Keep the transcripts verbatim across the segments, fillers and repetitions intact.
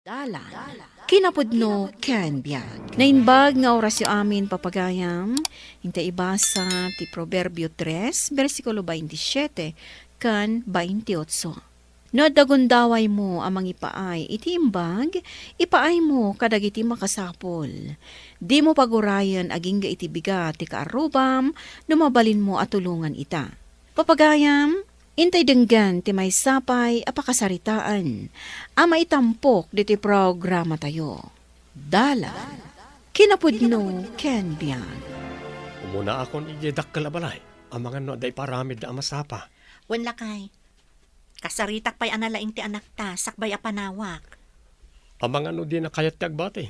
Dalan, kinapudno ken biag. Naimbag nga orasyo amin, papagayam. Inta ibasa ti Proverbio tres, bersikulo baintisiete ken baintiotso. No adda gundawaymo a mangipaay iti imbag, ipaaymo kadagiti makasapul. Dimo pagurayen agingga iti bigat ti kaarrubam no mabalinmo a tulongan ita. Papagayam, intay denggen ti maysa pay a pakasaritaan a maitampok ditoy programatayo. Dalan, kinapudno ken biag. Umunaakon idiay dakkel a balay, amangan no adda iparamidda a masapa. Wen lakay, kasaritak pay a nalaing ti anakta sakbay a panawak. Amangan no dina kayat ti agbati.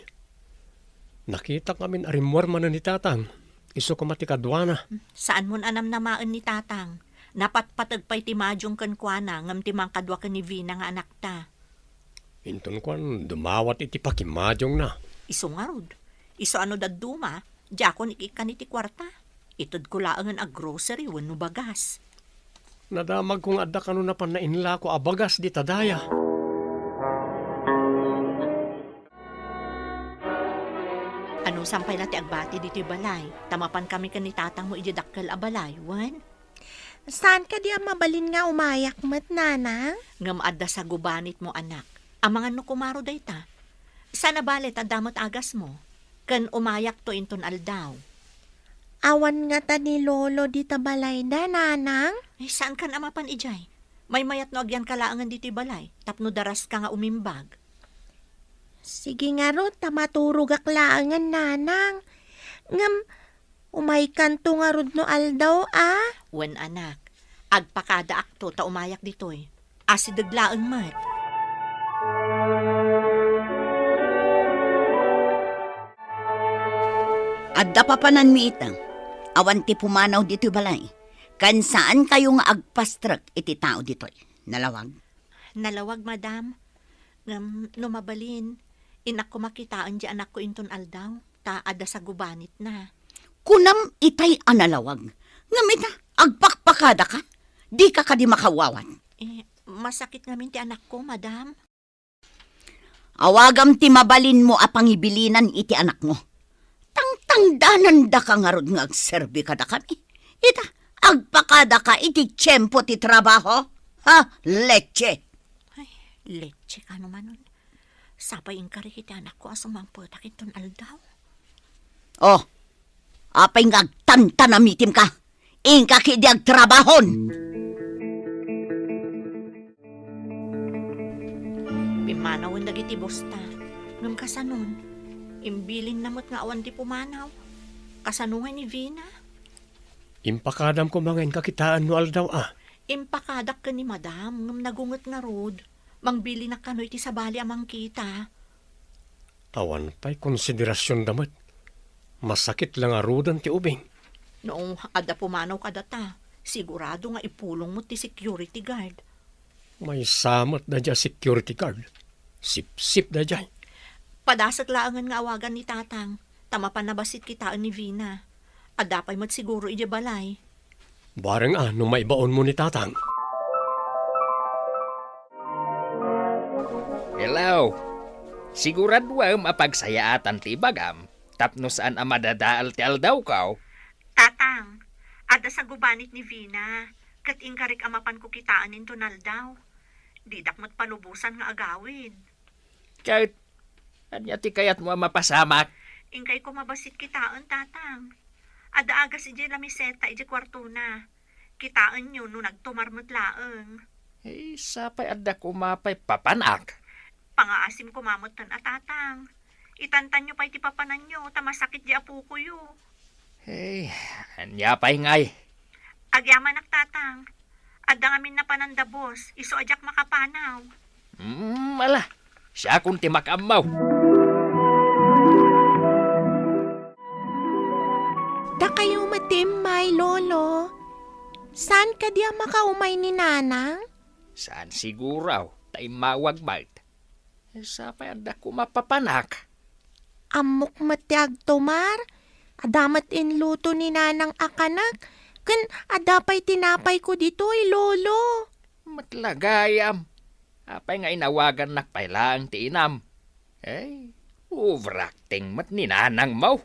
Nakitak ngamin a rimmuar manen ni Tatang. Isu koma ti kaduana. Saanmon a namnamaen ni Tatang. Napatpateg pay ti madiong kenkuana ngem ti mangkadua ken ni Vina nga anakta. Inton kuan, dumawat iti pakimadiongna. Isu ngarud. Isu a no dadduma, diakon ik-ikkan iti kuarta. Itedko laengen a grocery wenno bagas. Nadamagko nga adda kano napan nainlako a bagas dita daya. Anusan pay la ti agbati ditoy balay, ta mapankami ken ni Tatangmo idiay dakkel a balay, wen? Saan kadi a mabalin nga umayak met, Nanang? Ngem adda sagubanitmo, anak. Amangan no kumaro dayta. Saan a bale ta adda met agasmo. Ken umayakto inton aldaw. Awan ngata ni Lolo dita balayda, Nanang? Ay, saankan a mapan idiay? Maymayat no agyanka laengen ditoy balay, tapno daraska nga umimbag. Sige ngarud, ta maturogak laengen, Nanang. Ngem, umaykanto ngarud no aldaw, a? Wen, anak. Agpakadaakto ta umayak ditoy. Asideg laeng met. Adda papananmi ita. Awan ti pumanaw ditoy balay. Ken saankayo nga agpastrek iti tao ditoy. Nalawag? Nalawag, madam. Ngem no mabalin, innak koma kitaen diay anakko inton aldaw, ta adda sagubanitna. Kunam itay a nalawag. Ngem ita, agpakpakadaka? Dika kadi makawawat? Eh, masakit ngamin ti anakko, madam. Awagam ti mabalinmo a pangibilinan iti anakmo. Tangtangdanandaka ngarud nga agserbi kadakami. Ita, agpakadaka iti tiempo ti trabaho. Ha, leche! Ay, leche kano manon. Sapay inkarik iti anakko a sumangpetak inton aldaw. Oh, apay nga agtantanamitim ka? Inka ketdi agtrabahon! Pimmanawen dagiti bosta. Ngem kasanon? Imbilinna met nga awan ti pumanaw. Kasano ngay ni Vina? Impakadam koma nga inka kitaen no aldaw a. Impakadak ken ni Madam, ngem nagunget ngarud. Mangbilinak kano iti sabali a mangkita. Awan pay konsiderasionda met. Masakit la ngaruden ti ubing. No adda pumanaw kadata, sigurado nga ipulong met ti security guard. Maysa met daydiay a security guard. Sipsip daydiay. Padasek laengen nga awagan ni Tatang, ta mapan a bassit kitaen ni Vina. Adda pay met siguro idiay balay. Bareng a no maibaonmo ni Tatang. Hello. Siguraduem a pagsayaatan ti ibagam tapno saan a madadael ti aldawko. Tatang, adda sagubanit ni Vina, ket inkarik a mapanko kitaen inton aldaw. Didak met palubosan nga agawid. Ket ania ti kayatmo a mapasamak? Inkay koma bassit kitaen, Tatang. Adda agas idiay lamiseta idiay kuartona. Kitaenyo no nagtumar met laeng. Eh, sapay adda koma pay papanak. Pangaasim koma metten a, Tatang. Itantanyo pay ti papananyo, ta masakit di apokoyo. Eh, ania pay ngay? Agyamanak, Tatang. Adda ngamin napananda boss, isu a diak makapanaw. Hmm, ala, siakon ti makaammo. Dakayo met ti immay, Lolo. Saan kadi a makaumay ni Nanang? Saan siguro, ta immawag met. Sapay adda koma papanak. Ammok met ti agtumar. Adda met inluto ni Nanang a kanek, ken adda pay tinapayko ditoy, Lolo. Met la gayam. Apay nga inawagannak pay laeng ti inam? Ay, overacting met ni nanangmo.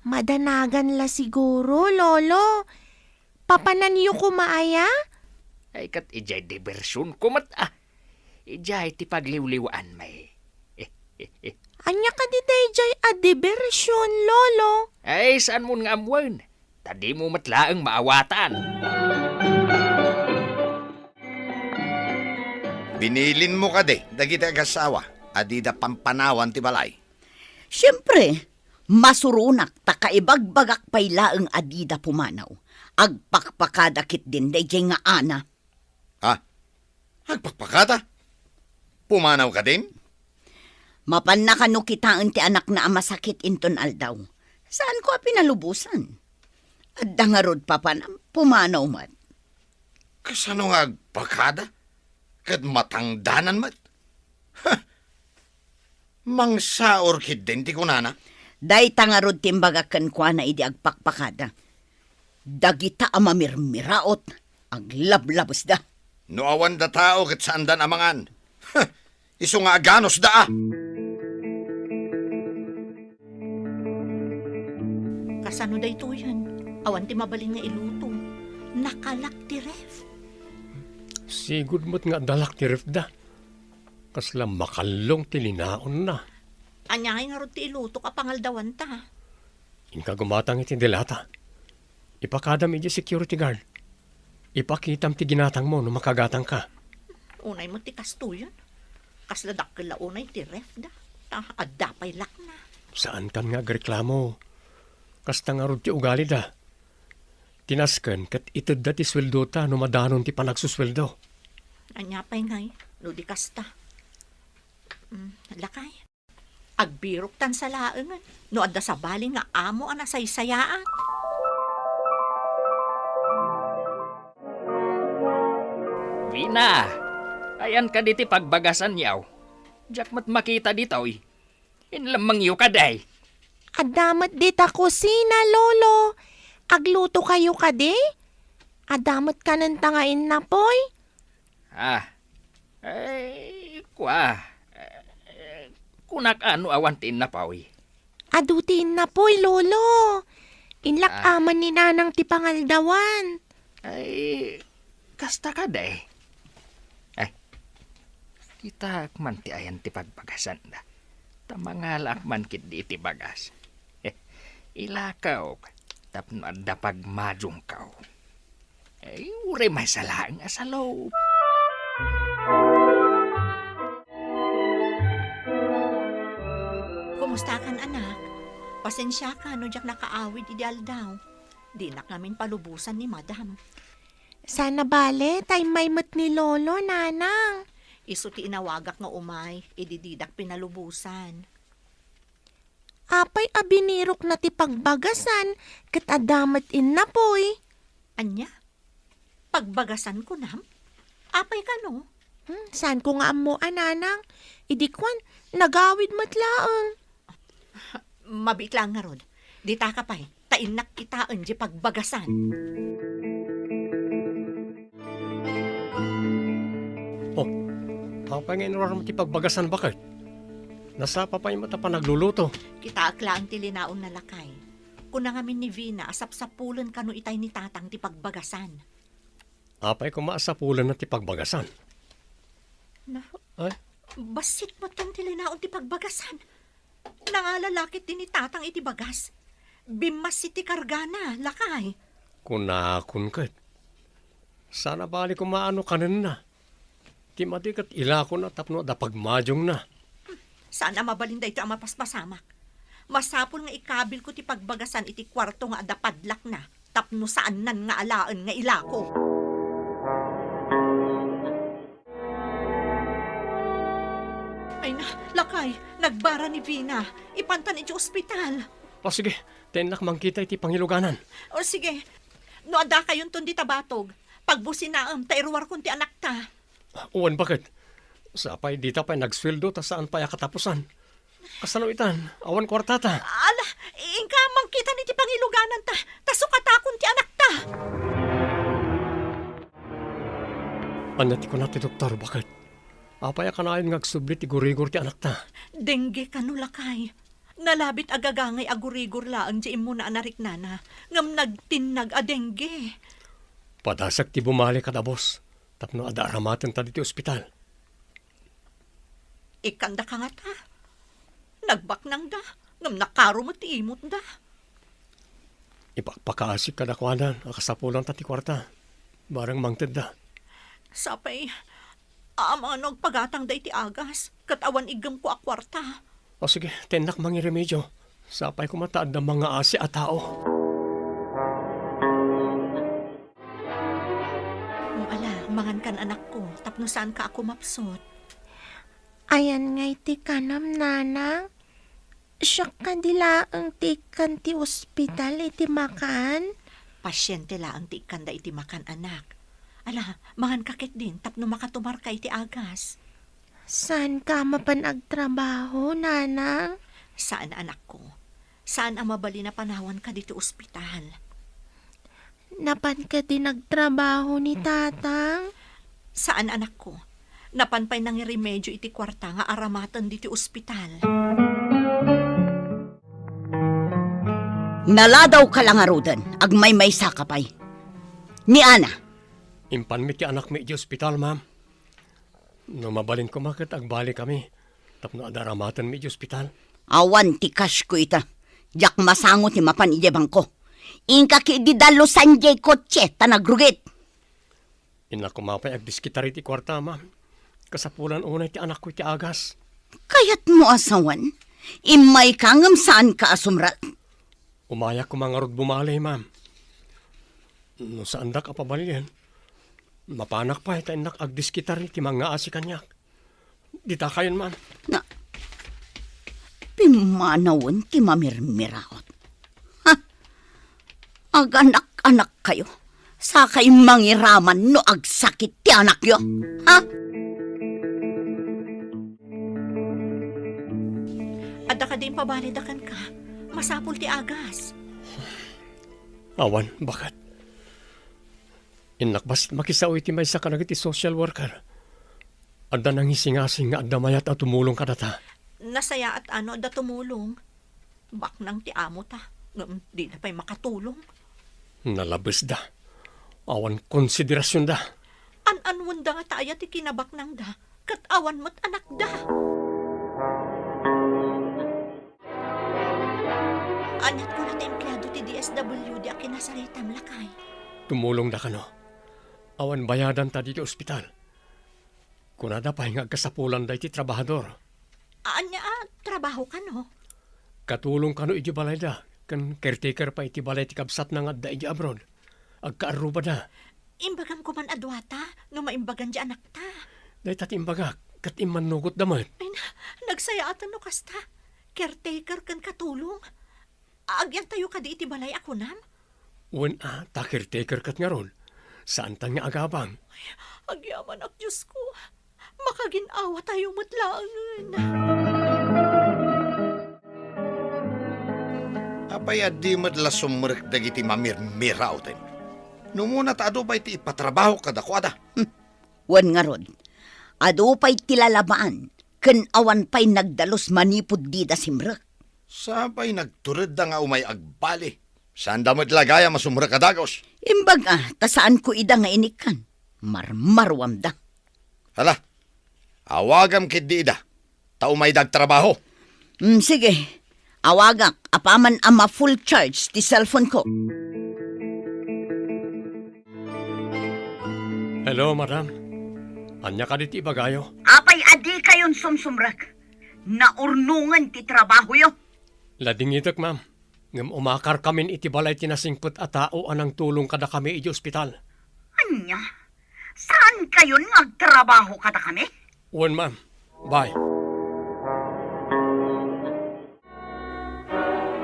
Madanagan la siguro, Lolo. Papananyo koma aya? Ay, ket idiay diversionko met, ah. Idiay ti pagliwliwaanmi. Ania kadi daydiay a diversion, Lolo? Ay, saanmon nga ammoen. Ta dimo met laeng maawatan. Binilinmo kadi dagiti agassawa a dida pampanawan ti balay? Siempre, masuronak ta kaibagbagak pay laeng a dida pumanaw. Agpakpakada ketdin daydiay nga Ana. Ha? Agpakpakada? Pumanaw kadin? Mapanna kano kitaen ti anakna a masakit inton aldaw. Saanko a pinalubosan. Adda ngarud papanam, pumanaw met. Kasano nga agpakada? Ket matangdanan met. Ha! Mangsaor ketdin ti kunana? Dayta ngarud ti imbagak kenkuana idi agpakpakada. Dagita a mamirmiraot, aglablabesda. No awanda tao ket saandan a mangan. Isu nga aganusda a. Kasano daytoyen? Awan ti mabalin nga iluto. Nakalak ti ref. Sigud met nga adda lak ti refda. Kasla makallong ti linaonna. Ania ngay ngarud ti ilutok a pangaldawanta? Inka gumatang iti delata. Ipakadam iti security guard. Ipakitam ti ginatangmo no makagatangka. Unay met ti kastoyen. Kasla dakkel la unay ti refda. Ta adda pay lakna. Saankan nga agreklamo. Kasta ngarud ti ugalida. Ti nasken ket itedda ti sueldota no madanon ti panagsusueldo. Ania pay ngay no di kasta? Mm, lakay. Agbiroktan sa laengen no adda sabali nga amo a nasaysayaat. Vina, ayan kadi ti pagbagasanyo? Diak met makita ditoy. Inlemmengyo kadi? Adda met dita kusina, Lolo. Aglutokayo kadi? Adda met kanenta nga innapoy? Ah, eh, kua, eh, kunak a no awan ti innapoy. Adu ti innapoy, Lolo. Inlak Ah. aman ni Nanang ti pangaldawan. Ay, kasta kadi. Ay, kitaak man ti ayan ti pagbagasan da. Ta mangalaak man ketdi iti bagas. Ilakawk tapno adda pagmadiongkaw. Ay, uray maysa laeng a salop. Kumustakan, anak? Pasensiaka no diak nakaawid idi aldaw. Dinak ngamin palubosan ni Madam. Sana bale, ta immay met ni Lolo, Nanang. Isu ti inawagak nga umay, idi didak pinalubosan. Apay a binirokna ti pagbagasan ket adda met innapoy? Ania? Pagbagasan kunam? Apay kano? Hmm, saanko nga ammo a, Nanang. Idi kuan, nagawid met laeng. Mabiit laeng ngarud. Ditaka pay, ta innak kitaen diay pagbagasan. Oh, apay nga inruarmo ti pagbagasan, baket? Nasapa pay met a panagluluto. Kitaek laeng ti linaonna, lakay. Kuna ngamin ni Vina a sapsapulen kano itay ni Tatang ti pagbagasan. Apay koma a sapulenna ti pagbagasan? Na, Ay? Bassit met ti linaon ti pagbagasan. Nangala la ketdi ni Tatang iti bagas. Bimmassit ti kargana, lakay. Kunakon ket. Sana bale koma a no kanenna. Ti madi ket ilakona tapno adda pagmadiongna. Saan a mabalin daytoy a mapaspasamak. Masapul nga ikabilko ti pagbagasan iti kuarto nga adda padlakna tapno saannan nga alaen nga ilako. Ay na, lakay, nagbara ni Vina. Ipantan iti ospital. O sige, ta innak mangkita iti pangiluganan. O sige, no addakayonton dita batog, pagbusinaem ta iruarkon ti anakta. Wen, baket. Sapay dita pay nagsueldo ta saan pay a katapusan. Kasano itan? Awan kuartata. Ala, inka mangkita iti pangilugananta, ta sukatakon ti anakta. Ania ti kuna ti doktor, baket? Apay a kanayon nga agsubli ti gurigor ti anakta? Dengue kano, lakay. Nalabit a gagangay a gurigor laeng ti immuna a nariknana, ngem nagtinnag a dengue. Padasek ti bumali kada bus tapno adda aramatenta ditoy ospital. Ikkandaka ngata? Nagbaknangda, ngem nakaro met ti imotda. Ipakpakaasik kadakuada a kasapulanta ti kuarta, bareng mangtedda. Sapay, amangan no agpagatangda iti agas, ket awan iggemko a kuarta. O sige, tennak mangiremedio. Sapay koma ta adda mangaasi a tao. O ala, mangankan, anakko, tapno saanka a kumapsut. Ayan ngay ti kanam, nanang? Siak kadi laeng ti ikkan ti ospital iti makan? Pasiente laeng ti ikkanda iti makan, anak. Ala, manganka ketdin tapno makatumarka iti agas. Saanka a mapan agtrabaho, nanang? Saan, anakko. Saan a mabalin a panawanka ditoy ospital. Napan kadi nagtrabaho ni tatang? Saan, anakko. Napan pay nangiremedio iti kuarta nga aramaten ditoy ospital. Naladawka la ngaruden, agmaymaysaka pay. Ni Ana? Impanmi ti anakmi iti ospital, ma'am. No mabalin koma ket agbalikami tapno adda aramatenmi iti ospital. Awan ti cashko ita. Diak masango ti mapan idiay bangko. Inka ketdi dalusan diay kotse ta nagrugit. Innak koma pay agdiskitar iti kuarta, ma'am. Kasapulan unay ti anakko iti agas. Kayatmo a sawen? Immayka ngem saanka a sumrek. Umayak koma ngarud bumali, ma'am. No saandak a pabalien, mapanak pay ta innak agdiskitar iti mangngaasi kaniak. Dita kayon, ma'am. Na, pimmanawen ti mamirmiraot. Ha? Aganak-anak kayo. Sakay mangiraman no agsakit ti anakyo. Ha? Adda kadi impabali kenka? Masapul ti agas. Awan, baket. Innak bassit makisao iti maysa kadagiti social worker. Adda nangisingasing nga adda mayat a tumulong kadata. Nasayaat a no adda tumulong. Baknang ti amota, ngem dida pay makatulong. Nalabesda. Awan konsiderasionda. An-anwenda ngata aya ti kinabaknangda, ket awan met anakda. Aniat kuna ti empleado ti D S W D a kinasaritam, lakay? Tumulongda kano. Awan bayadanta ditoy ospital. Kunada pay nga agkasapulanda iti trabahador. Ania a trabaho kano? Katulong kano iti balayda, ken caretaker pay iti balay ti kabsatna nga adda iti abroad. Agkaarrubada. Imbagam koman a duata, no maimbagan ti anakta. Dayta ti imbagak, ket immannugotda met. Ay na, nagsayaatan no kasta. Caretaker ken katulong. Agyantayo kadi iti balay a kunam? Wen a, ta caretaker ket ngarud. Saantan nga agabang. Ay, agyamanak, Diosko. Makagin-awatayo met laengen. Apay a di met la sumrek dagiti mamirmiraoten? No umuna ta adu pay ti ipatrabaho kadakuada. Hmm. Wen ngarud, adu pay ti lalabaan, ken awan pay nagdalus manipud dida simrek. Sapay nagturedda nga umay agbali. Saanda met la gayam a sumrek a dagus. Imbag a, ta saanko ida nga inikkan. Marmaruamda. Hala, awagam ketdi ida, ta umayda agtrabaho. Mm, sige. Awagak, apaman a ma-full charge ti cellphone ko. Hello, madam. Ania kadi ti ibagayo? Apay a dikayon sumsumrek? Naurnongen ti trabahoyo. Ladingitek, ma'am. Ngem umakarkamin iti balay ti nasingpet a tao a nangtulong kadakami iti ospital. Ania? Saankayon nga agtrabaho kadakami? Wen, ma'am. Bye.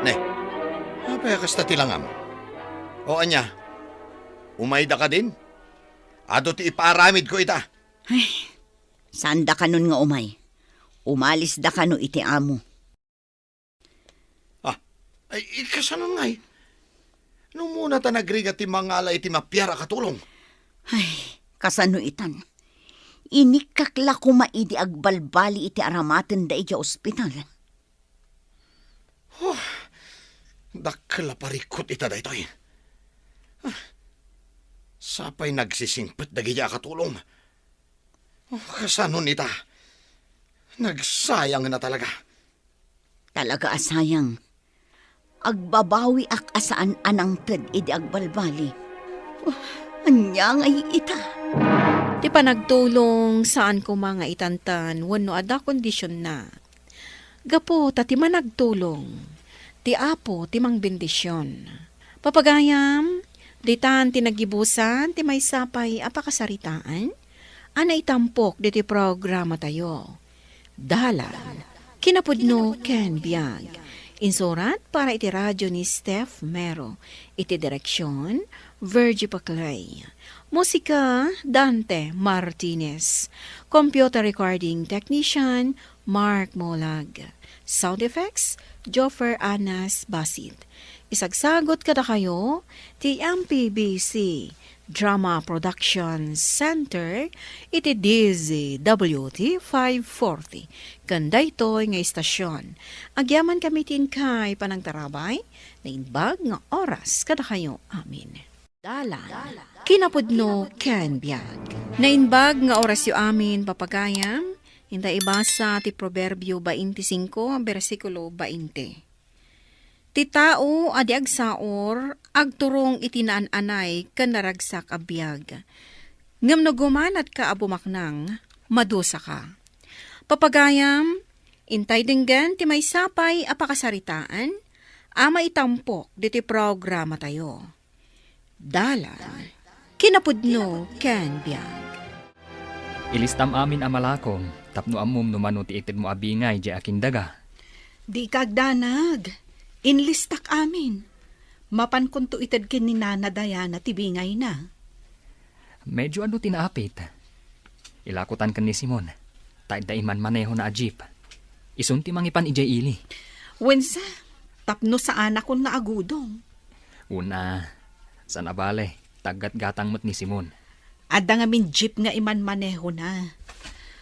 Ne, apay a kasta ti langam? O ania? Umayda kadin? Adu ti ipaaramidko ita. Ay, saanda kanon nga umay. Umalisda kano iti amo. Ah, ay, kasano ngay? No umuna ta nagrigat ti mangala iti mapiar a katulong? Ay, kasano itan? Inikkak la koma idi agbalbali iti aramatenda idiay ospital. Huh, dakkel a parikut ita daytoy. Ah, sapay nagsisingpet dagiti a katulong. Oh, kasanon ita? Nagsayang na talaga. Talaga a sayang. Agbabawiak a saan a nangted idi agbalbali. Oh, ania ngay ita? Ti panagtulong, saan koma nga itantan wenno adda kondisionna. Gapu ta ti managtulong, ti Apo ti mangbendision. Papagayam, ditan ti naggibusan ti maysa pay a pakasaritaan a naitampok ditoy programatayo. Dalan, kinapudno ken biag. Insurat para iti radio ni Steph Mero. Iti direksion, Virgie Paclay. Musika, Dante Martinez. Computer recording technician, Mark Molag. Sound effects, Joffer Anas Basit. Isagsagot kadakayo ti M P B C Drama Production Center iti D Z W T five forty. Ken daytoy nga istasyon, agyamankami ti inkay panangtarabay, naimbag nga oras kadakayo amin. Dalan, kinapudno ken biag. Naimbag nga orasyo amin, papagayam, inta ibasa ti Proverbio twenty-five, bersikulo twenty. Ti tao a di agsaor, agturong iti naan-anay ken naragsak a biag. Ngem no gumanatka a bumaknang, madusaka. Papagayam, intay denggen ti maysa pay a pakasaritaan a maitampok ditoy programatayo. Dalan, kinapudno ken biag. Ilistam amin a malakom tapno ammom no mano ti itedmo a bingay diay akindaga. Dika agdanag. Inlistak amin. Mapankonto ited ken ni Nana Diana ti bingayna. Medyo adu ti naapit. Ilakotan ken ni Simon, ta adda imanmanehona a jeep. Isun ti mangipan idiay ili. Wensa, tapno saanakon nga agudong. Una, saan a bale, ta aggatgatang met ni Simon. Adda ngamin jeep nga imanmanehona.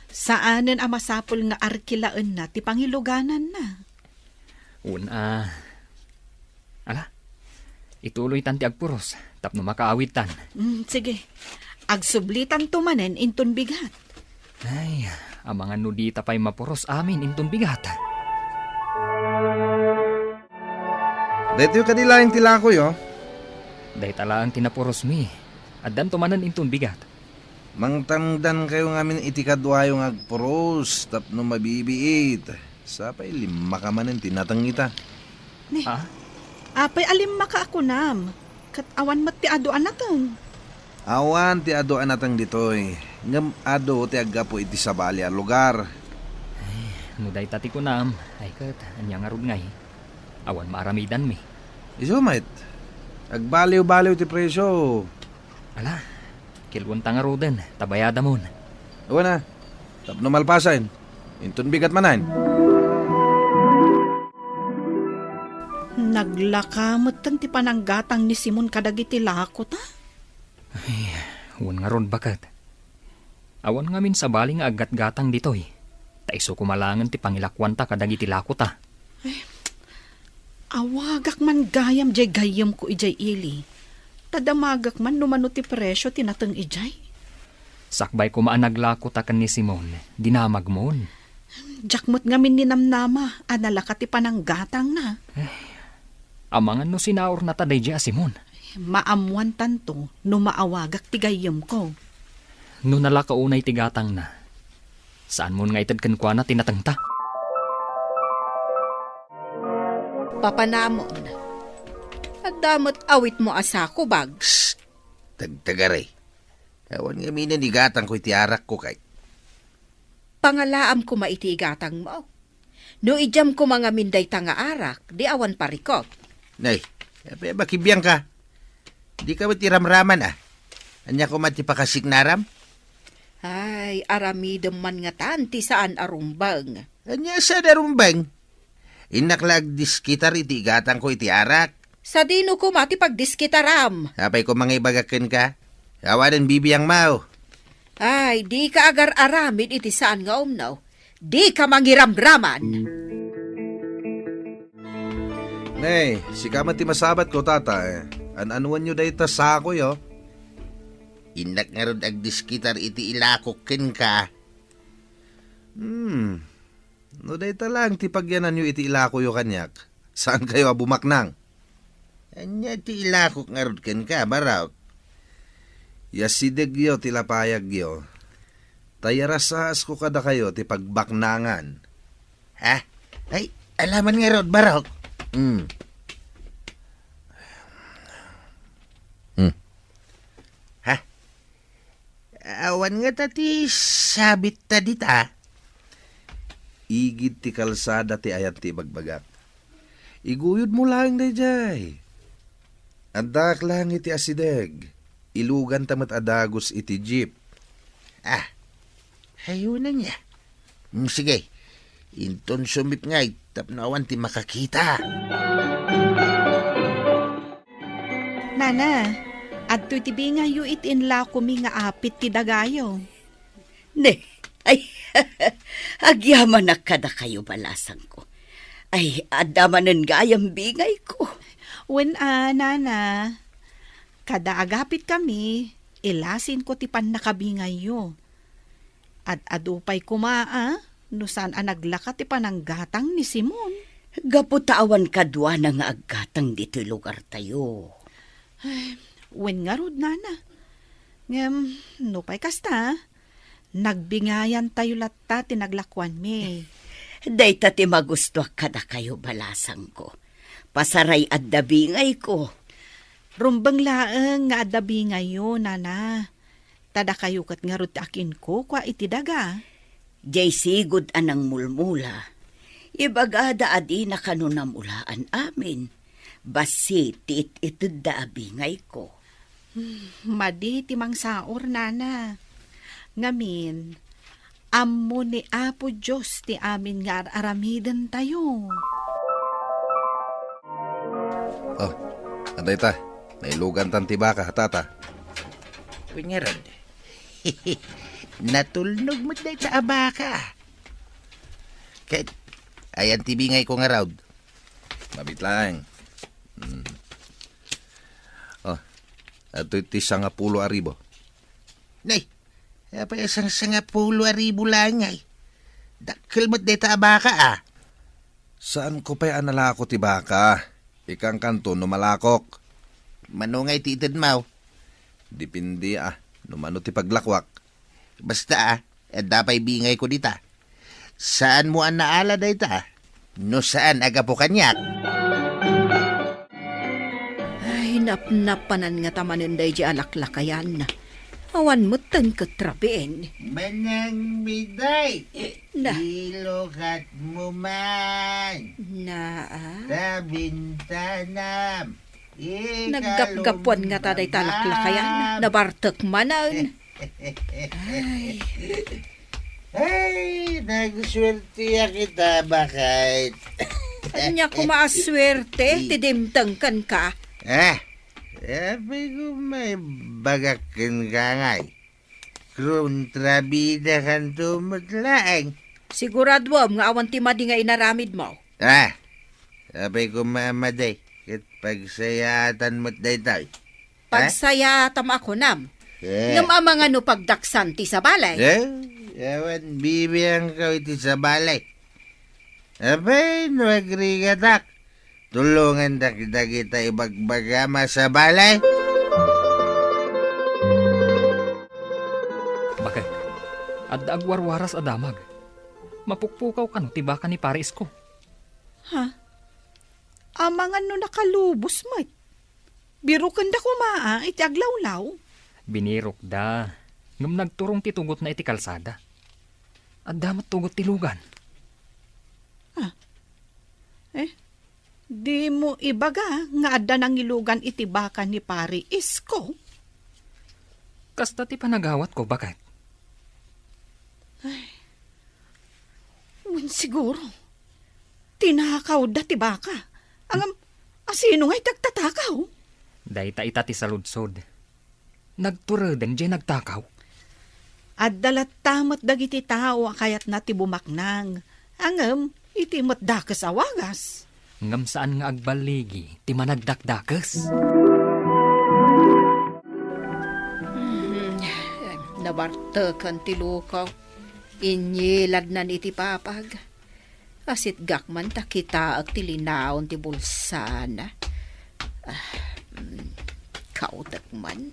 Saanen a masapul nga arkilaenna ti pangilugananna. Una, ala, ituloytan ti agpuros tapno makaawidtan. Mm, sige. Agsublitanto manen inton bigat. Ay, amangan no dita pay mapuros amin inton bigat. Daytoy kadi laeng ti lakoyo? Dayta laeng ti napurosmi. Addanto manen inton bigat. Mangtangdankayo ngamin iti kaduayo nga agpuros tapno mabibiit. Sapay limmaka manen ti nateng ita. Ni, Ah? Apay a limmaka a kunam? Ket awan met ti adu a nateng. Awan ti adu a nateng ditoy, ngem adu ti aggapu iti sabali a lugar. Ay, no dayta ti kunam, ay ket, ania ngarud ngay? Awan maaramidanmi. Isu met, agbaliw-baliw ti presio. Ala, kilwenta ngaruden, ta bayadamon. Awan a, tapno malpasen, inton bigat manen. Naglaka metten ti pananggatang ni Simon kadagiti lakota. Ay, wen ngarud, baket. Awan ngamin sabali nga aggatgatang ditoy, ta isu koma laengen ti pangilakuanta kadagiti lakota. Ay, awagak man gayam diay gayyemko idiay ili. Ta damagak man no mano ti presio ti nateng idiay. Sakbay koma a naglakota ken ni Simon, dinamagmon. Diak met ngamin ninamnama a nalaka ti pananggatangna. Amangan no sinaurnata daydiay a Simon. Maammoantanto no maawagak ti gayyemko. No nalaka unay ti gatangna, saanmon nga ited kenkuana ti natengta? Papanamon. Adda met awitmo a sako, bag. Psst! Tagtagari. Awan ngamin a igatangko iti arakko kay. Pangalaam koma iti igatangmo. No idiam koma ngamin dayta nga arak, di awan parikut. Nay, apay a makibiangka? Dika met iramraman a. Ania koma ti pakasignaram? Ay, aramidem man ngatan ti saan a rumbeng. Ania saan a rumbeng? Innak la agdiskitar iti igatangko iti arak. Sadino koma ti pagdiskitaram? Apay koma nga ibagak kenka? Awanen bibiangmo. Ay, dika agar-aramid iti saan nga umno. Dika mangiramraman. Nay, sika met ti masabatko, tata, eh. An-anuenyo dayta sakoyo? Innak ngarud agdiskitar iti ilakok kenka. Hmm. No dayta laeng ti pagyananyo iti ilakoyo kaniak, saankayo a bumaknang. Ania ti ilakok ngarud kenka, Barok? Yasidegyo ti lapayagyo. Ta yarasaasko kadakayo ti pagbaknangan. Ha? Ay, alaman ngarud, Barok. Hmm. Hmm. Ha? Awan ngata ti sabitta dita. Igid ti kalsada ti ayan ti ibagbagak. Iguyodmo laeng daydiay. Addaak laeng iti asideg. Iluganta met a dagus iti jeep. Ah, hayonan ya. Mm, sige, inton sumipngay tapno awan ti makakita. Nana, adtoy ti bingayyo iti inlakomi nga apit ti dagayo. Ne, ay, agyamanak kadakayo, balasangko. Ay, adda manen gayam bingayko. Wen a, nana, kada agapitkami, ilasinko ti pannakabingayyo. Ad-adu pay koma a no saan a naglaka ti pananggatang ni Simon. Gapu ta awan kaduana nga aggatang ditoy lugartayo. Ay, wen ngarud, nana. Ngem, nupay kasta, nagbingayantayo latta ti naglakuanmi. Dayta ti magustuak kadakayo, balasangko. Pasaray adda bingayko. Rumbeng laeng nga adda bingayyo, nana. Ta dakayo ket ngarud ti akinkukua iti daga. Jay sigud a nangmulmula. Ibagada a dina kano namulaan amin. Bassit ti it-itedda a bingayko. Hmm, madi ti mangsaor, nana. Ngamin, ammo ni Apo Dios ti amin nga ar-aramidentayo. Oh, adda ita. Nailugantan ti baka, tata. Wen ngarud, natulnog met dayta a baka. Ket, ayan ti bingayko ngarud. Mabit laeng. Hmm. Oh, adtoy ti sangapulo a ribu. Nay, apay a sang-, sangapulo a ribu laeng ay? Dakkel met dayta a baka, ah. Saanko pay a nalako ti baka. Ikankanto no malakok. Mano ngay ti itedmo? Depende, ah, no mano ti paglakuak. Basta, ah, adda pay bingayko dita. Saanmo a naala dayta, no saan a gapu kaniak? Ay, napnapanan ngata manen daydiay a laklakayan. Awan metten ket rabiin. Manang Miday, na. Ilukatmo man. Na, ah? Ta bintanam. Naggapgapuan ngata dayta a laklakayan. Nabartek manen. Ay. Ay, nagsuerteak ita, baket. Ania koma a suerte ti dimteng kenka? Ah, apay koma ibagak kenka ngay. Kontrabidakanto met laeng. Siguraduem nga awan ti madi nga inaramidmo. Ah, apay koma a madi, ket pagsayaatan met daytoy. Pagsayaatam a kunam. Eh. Ngem amangan no pagdaksan ti sabali. Eh, awan bibiangko iti sabali. Apay, no agrigatak, tulongandak dagita ibagbagam a sabali. Bakit? Adda agwarwaras a damag. Mapukpukaw kano ti baka ni Pare Isko. Ha? Amangan no nakalubos met. Birukenda koma a iti aglawlaw. Binirukda, ngem nagturong ti tugotna iti kalsada. Adda met tugot ti lugan. Ah. Eh, dimo ibaga nga adda nangilugan iti baka ni Pari Isko? Kasta ti panagawatko, baket. Ay. Wen siguro. Tinakawda ti baka. Ngem, asino nga iti agtatakaw? Dayta ita ti saludsod. Nagtureden diay nagtakaw. Adda latta met dagiti tao a kayatna ti bumaknang, ngem iti met dakes a wagas. Ngem saan nga agballigi ti managdakdakes. Hmm, nabarteken ti luko. Inyiladnan iti papag. Asitgak man ta kitaek ti linaon ti bulsana. Ah, mm, kautek man.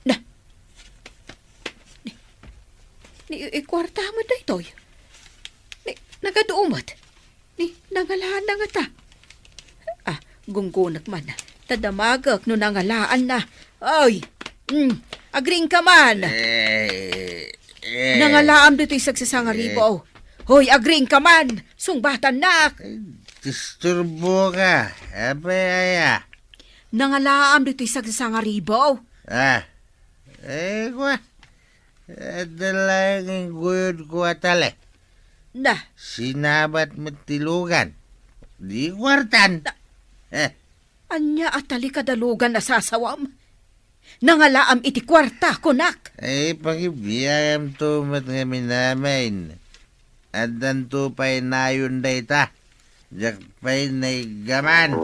Na, ni, ni, i-, ikuarta met daytoy. Ni, nagadu met. Ni, nangalaanna ngata. Ah, gunggonek man. Ta damagek no nangalaanna. Oy! Mm, agriingka man. Eh, eh. Nangalaam ditoy sagsasangaribo. Hoy, agriingka man. Sungbatannak. Ay, disturbo ka. Apay aya? Nangalaam ditoy sagsasangaribo. Ah, eh, kwa. Adda laeng ingguyodko a tali. Na. Sinabat met ti lugan. Di kuartan. Na. Eh. Ania a tali kada lugan a sasawam? Nangalaam iti kuarta, kunak. Ay, pakibiagamto met ngamin. Addanto pay nayon dayta. Diak pay naiggaman.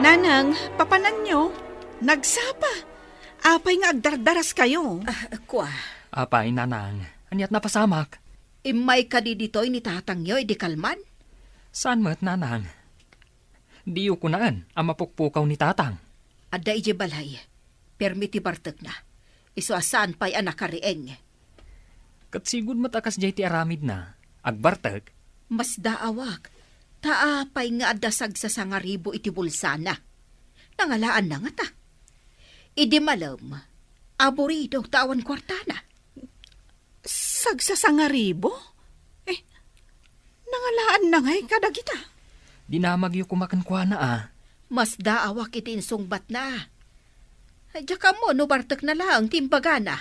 Nanang, papananyo? Nagsapa. Apay nga agdardaraskayo? Ah, kua. Apay, Nanang, aniat napasamak? Immay kadi ditoy ni tatangyo idi kalman? Saan met, Nanang? Diyo kunaen a mapukpukaw ni Tatang. Adda idiay balay. Permi ti bartekna. Isu a saan pay a nakariing. Ket sigud met a kasdiay ti aramidna. Agbartek. Masdaawak. Ta apay nga adda sagsasangaribo iti bulsana? Nangalaanna ngata. Idi malem, aburido ta awan kuartana. Sagsasangaribo? Eh, nangalaanna ngay kadagita? Dinamagyo koma kenkuana a. Masdaawak iti insungbatna. Diak ammo no bartekna laeng ti imbagana.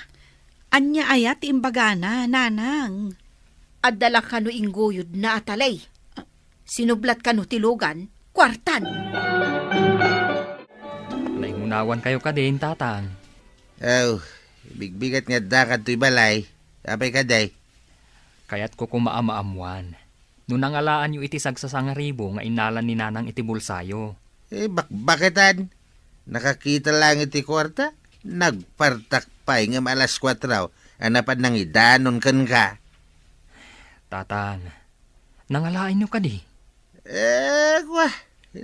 Ania aya ti imbagana, Nanang? Adda la kano ingguyodna a tali. Sinublat kano ti lugan, kuartan. Naingunawankayo kadin, Tatang. Aw, bigbigat nga adda kadtoy balay. Apay kadi? Kayatko koma a maammuan no nangalaanyo iti sagsasangaribo nga innalan ni Nanang iti bulsayo. Eh, bakbaketan. Nakakita laeng iti kuarta, nagpartak pay ngem alas kuatro a napan nangidanon kenka. Tatang, nangalaanyo kadi? Eh, kwa,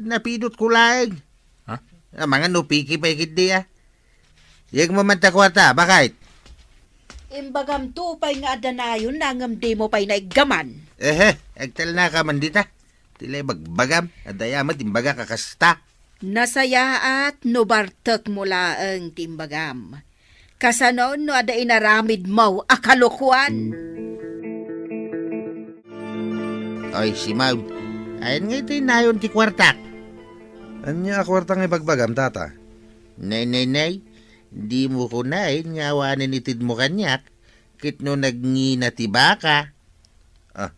napidotko laeng. Ha? Amangan no piki pay ketdi a. Yegmo man ta kuarta, bakay. Imbagamto pay nga adda nayonna ngem dimo pay naiggaman. Ehe, agtalnaka man dita. Ti la ibagbagam, adda aya met imbagak a kasta. Nasayaat no bartekmo laeng ti imbagam. Kasano no adda inaramidmo a kalokuan? Oy, Simon, ayan nga iti nayon ti kuartak. Ania a kuarta nga ibagbagam, Tata? Nay, nay, nay, dimo kunaen nga awanen itedmo kaniak, ket no nagngina ti baka. Ah,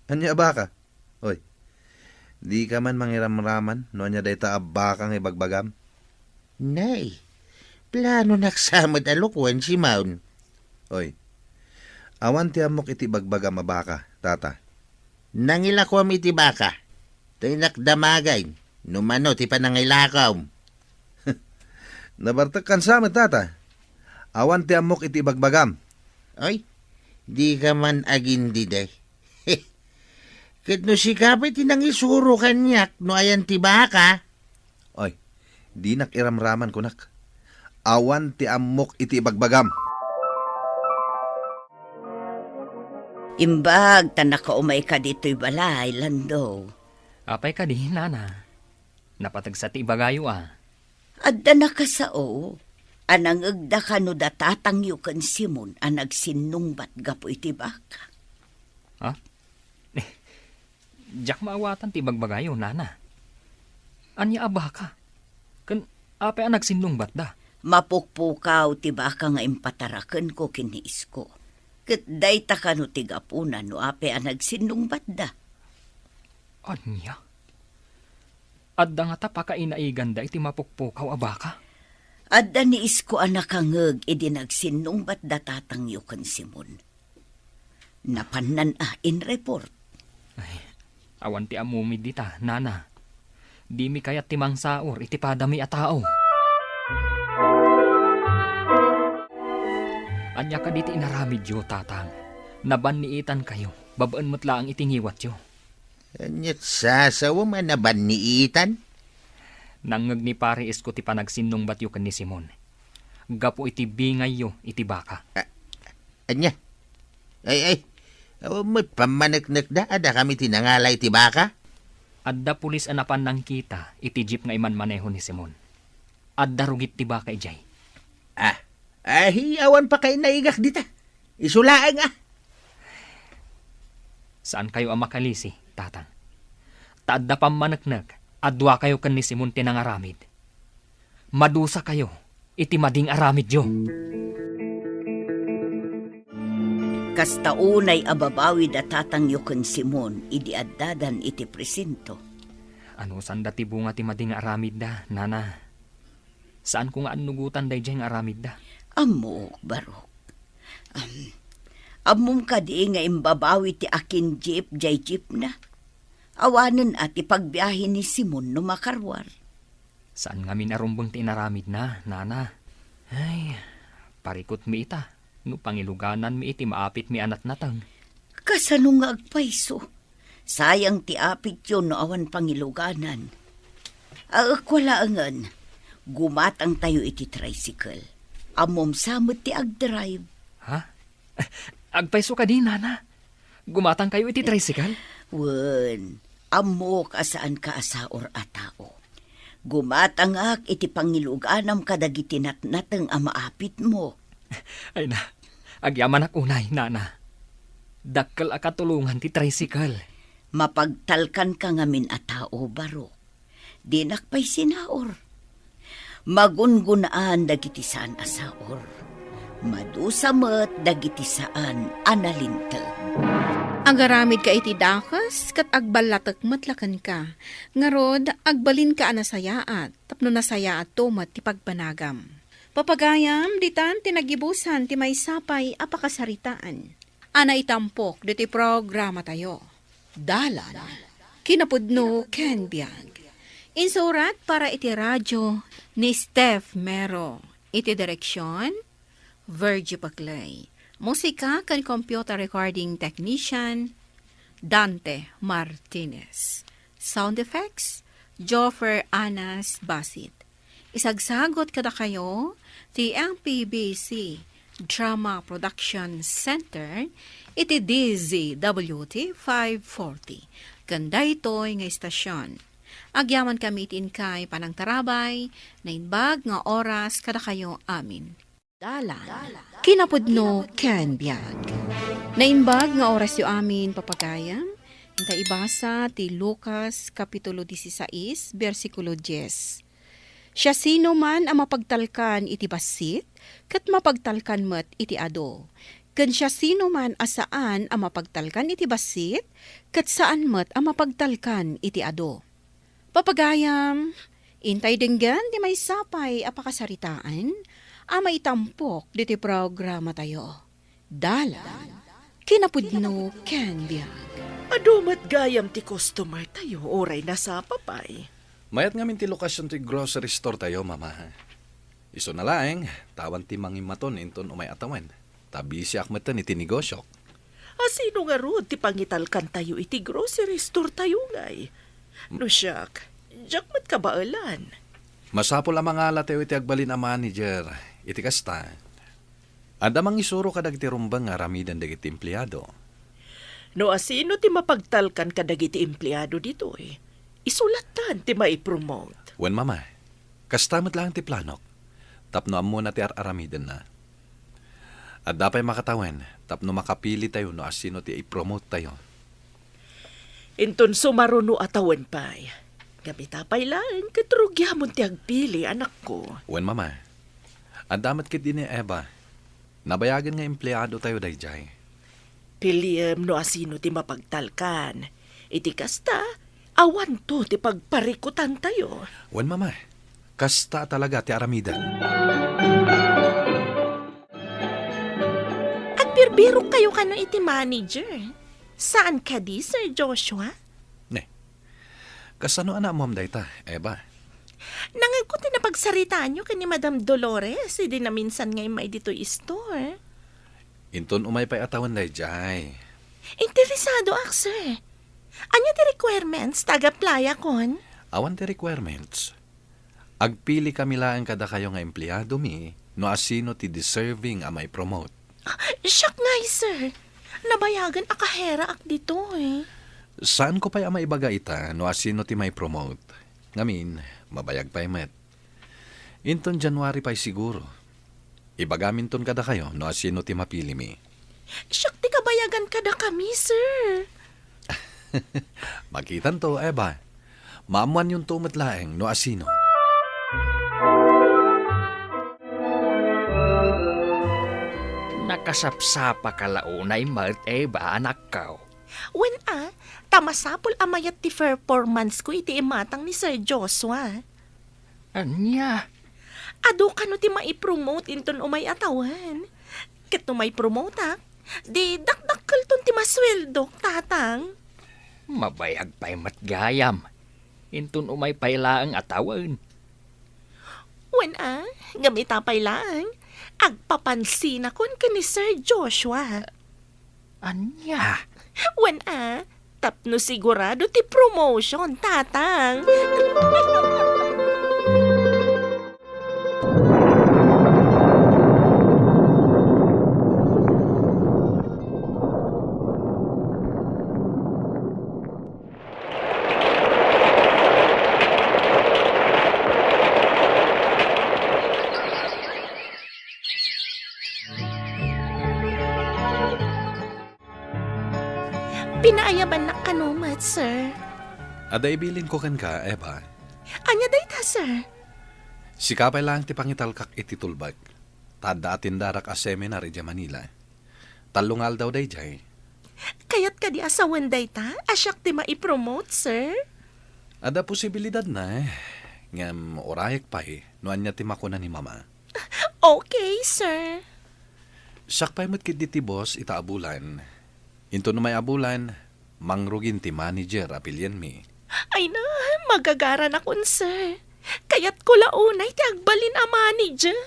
ania a baka? Oy, dika man mangiramraman no ania dayta a baka nga ibagbagam? Nay, planonak sa met a lokoen, Simon. Oy, awan ti ammok iti ibagbagam a baka, Tata. Nangilakom iti baka, ta innak damagen no mano ti panangilakom. Nabartekkan sa met, Tata. Awan ti ammok iti ibagbagam. Oy, dika man agindidi. Ket no sika pay ti nangisuro kaniak no ayan ti baka. Oy, dinak iramraman, kunak. Awan ti ammok iti ibagbagam. Imbag ta nakaumayka ditoy balay, Lando. Apay kadi, Nana? Napateg sa ti ibagayo a. Adda nakasao a nangegda kano da tatangyo ken Simon a nagsinnungbat gapu iti baka. Ha? Diak maawatan ti ibagbagayo, Nana. Ania a baka? Ken apay a nagsinnungbatda? Mapukpukaw ti baka nga impatarakenko ken ni Isko. Ket dayta kano ti gapuna no apay a nagsinnungbatda. Ania? Adda ngata pakainaiganda iti mapukpukaw a baka? Adda ni Isko a nakangngeg idi nagsinnungbat da tatangyo ken Simon. Napannan a in-report. Ay, awan ti ammom dita, nana. Dimi kayat ti mangsaur iti padami a tao. Ania kadi ti inaramidyo, tatang? Nabanniitankayo, babaen met laeng iti ngiwatyo. Ania't sasawem a nabanniitan? Nangngeg ni Pare Isko ti panagsinnungbatyo ken ni Simon gapu iti bingayyo iti baka. A-, ania? Ay, ay, awan met pammaneknekda a dakami ti nangala iti baka? Adda pulis a napan nangkita iti jeep nga imanmaneho ni Simon. Adda rugit ti baka idiay. Ah, ay, awan pay naigak dita. Isu laeng, ah. Saankayo a makalisi, tatang. Ta adda pammaneknek a duakayo ken ni Simon ti nangaramid. Madusakayo iti mading aramidyo. Kasta unay a babawi da tatangyo ken Simon idi addadan iti presinto. Anusanda ti bunga ti mading aramidda, nana? Saanko nga annugotan daydiay nga aramidda. Ammok, Barok. Am, ammom kadi nga imbabawi ti akin-jeep diay jeepna? Awanen a ti pagbiahe ni Simon no makaruar. Saan ngamin a rumbeng ti inaramidna, nana. Ay, parikutmi ita no pangilugananmi iti maapitmi a natnateng. Kasano nga agpayso? Sayang ti apityo no awan pangiluganan. Aek, wala angen. Gumatangtayo iti tricycle. Ammom sa met ti agdrive. Ha? Agpayso kadi, nana? Gumatangkayo iti tricycle? Wen, ammok a saanka a saur a tao. Gumatangak iti pangiluganam kadagiti natnateng a maapitmo. Ay na, agyamanak unay, nana. Dakkel a katulongan ti tricycle. Mapagtalkanka ngamin a tao, Barok. Dinak pay sinaur. Magungunaan dagiti saan a saur. Madusa met dagiti saan a nalinteg. Agaramidka iti dakes ket agballatek met la kenka. Ngarud, agbalinka a nasayaat tapno nasayaatto met ti pagbanagam. Papagayam, ditan ti nagibusan ti maysa pay a pakasaritaan a naitampok ditoy programatayo. Dalan, kinapudno ken biag. Insurat para iti radio ni Steph Mero. Iti direksion, Virgie Paclay. Musika ken computer recording technician, Dante Martinez. Sound effects, Joffer Anas Basit. Isagsagot kadakayo ti M P B C Drama Production Center iti D Z W T five forty. Ken daytoy nga istasyon, agyamankami iti inkay panangtarabay, naimbag nga oras kadakayo amin. Dalan, kinapudno ken biag. Naimbag nga orasyo amin, papagayam. Inta ibasa ti Lucas, Kapitulo dieciséis, bersikulo dies. Siasinoman a mapagtalkan iti bassit, ket mapagtalkan met iti adu. Ken siasinoman a saan a mapagtalkan iti bassit, ket saan met a mapagtalkan iti adu. Papagayam, intay denggen ti maysa pay a pakasaritaan a maitampok ditoy programatayo. Dalan, kinapudno ken biag. Adu met gayam ti customer tayo, uray nasapa pay. Mayat ngamin ti lokasyon ti grocery store tayo, Mama. Isuna laeng, ta awan ti mangimmaton inton umay a tawen. Ta bisiak metten iti negosiok. A sino ngarud ti pangitalkan tayo iti grocery store tayo ngay? No siak, diak met kabaelan. Masapul a mangala tayo iti agbalin a manager. Iti kasta, adda mangisuro kadagiti rumbeng nga aramiden dagiti empleado. No asino ti mapagtalkan kadagiti empleado ditoy, isu lattan ti maipromote. Wen, Mama, kasta met laeng ti planok tapno ammona ti ar-aramidenna. Adda pay makatawen tapno makapili tayo no asino ti ipromote tayo. Inton sumaruno a tawen pay, ngem ita pay laeng ket rugiamon ti agpili, anakko. Wen, Mama. Adda met ketdi ni Eva. Nabayagen nga empleado tayo daydiay. Piliem no asino ti mapagtalkan. Iti kasta, awanto ti pagparikutan tayo. Wen, Mama. Kasta talaga ti aramidek. Agbirbirok kayo kano iti manager. Saan kadi, Sir Joshua? Ne. Kasano a naammoam dayta, Eva? Nangegko ti napagsaritaanyo ken ni Madam Dolores idi naminsan nga immay ditoy store. Inton umay pay a tawen daydiay. Interesadoak, sir. Ania ti requirements ta ag-applyakon? Awan ti requirements. Agpili kami laeng kadakayo nga empleadomi no asino ti deserving a mai-promote. Siak ngay, sir. Nabayagen a kaheraak ditoy. Saanko pay a maibaga ita no asino ti mai-promote. Ngamin, mabayag pay met. Inton January pay siguro. Ibagaminton kadakayo no asino ti mapilimi. Siak ti kabayagan kadakami, sir. Makitanto, Eva. Maammoanyonto met laeng no asino. Nakasapsapaka la unay met, Eva, anakko. Wen a, ta masapul a mayat ti performance ko iti imatang ni Sir Joshua. Ania? Adu kano ti maipromote inton umay a tawen. Ket no maipromoteak, di dakdakkelton ti masueldok, Tatang. Mabayag pay met gayam. Inton umay pay laeng a tawen. Wen a, ngem ita pay laeng, agpapansinakon ken ni Sir Joshua. Ania? Wen a, tapno sigurado ti promotion, Tatang. Pinaayabannak kano met, sir. Adda ibilinko kenka, Eva. Ania dayta, sir? Sika pay laeng ti pangitalkak iti tulbek. Ta adda atendarak a seminar idiay Manila. Tallo nga aldaw daydiay. Kayat kadi a sawen dayta a siak ti maipromote, sir? Adda posibilidadna, eh. Ngem urayek pay no ania ti makuna ni Mama. Okay, sir. Siak pay met ketdi ti boss ita a bulan. Inton umay a bulan, mangrugin ti manager a pilienmi. Ay na, magagaranakon, sir. Kayatko la unay ti agbalin a manager.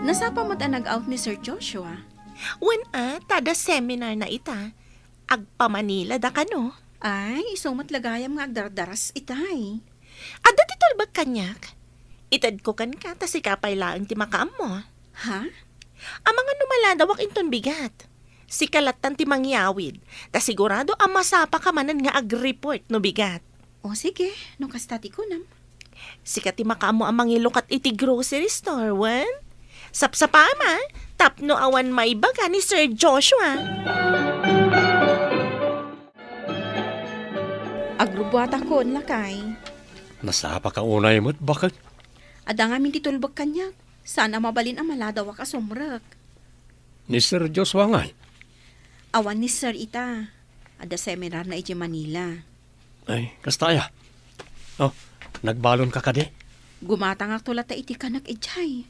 Nasapa met a nag-out ni Sir Joshua? Wen a, ta adda seminarna ita. Agpa-Manila da kano. Ay, isu met la gayam nga agdardaras itay. Adda ti tulbek kaniak. Itedko kenka ta sika pay laeng ti makaammo. Ha? Amangan no maladawak inton bigat. Sika lattan ti mangyawid, ta sigurado a masapaka manen nga ag-report no bigat. O sige, no kasta ti kunam. Sika ti makaammo a mangilukat iti grocery store, wen? Sapsapam a, tapno awan maibaga ni Sir Joshua. Agrubbuatakon, lakay. Nasapaka unay met, baket? Adda ngamin ti tulbek kaniak. Saan a mabalin a maladawak a sumrek. Ni Sir Joshua ngay? Awan ni Sir ita. Adda seminarna idiay Manila. Ay, kasta aya? Oh, nagbalonka kadi? Gumatangakto latta iti kanek idiay.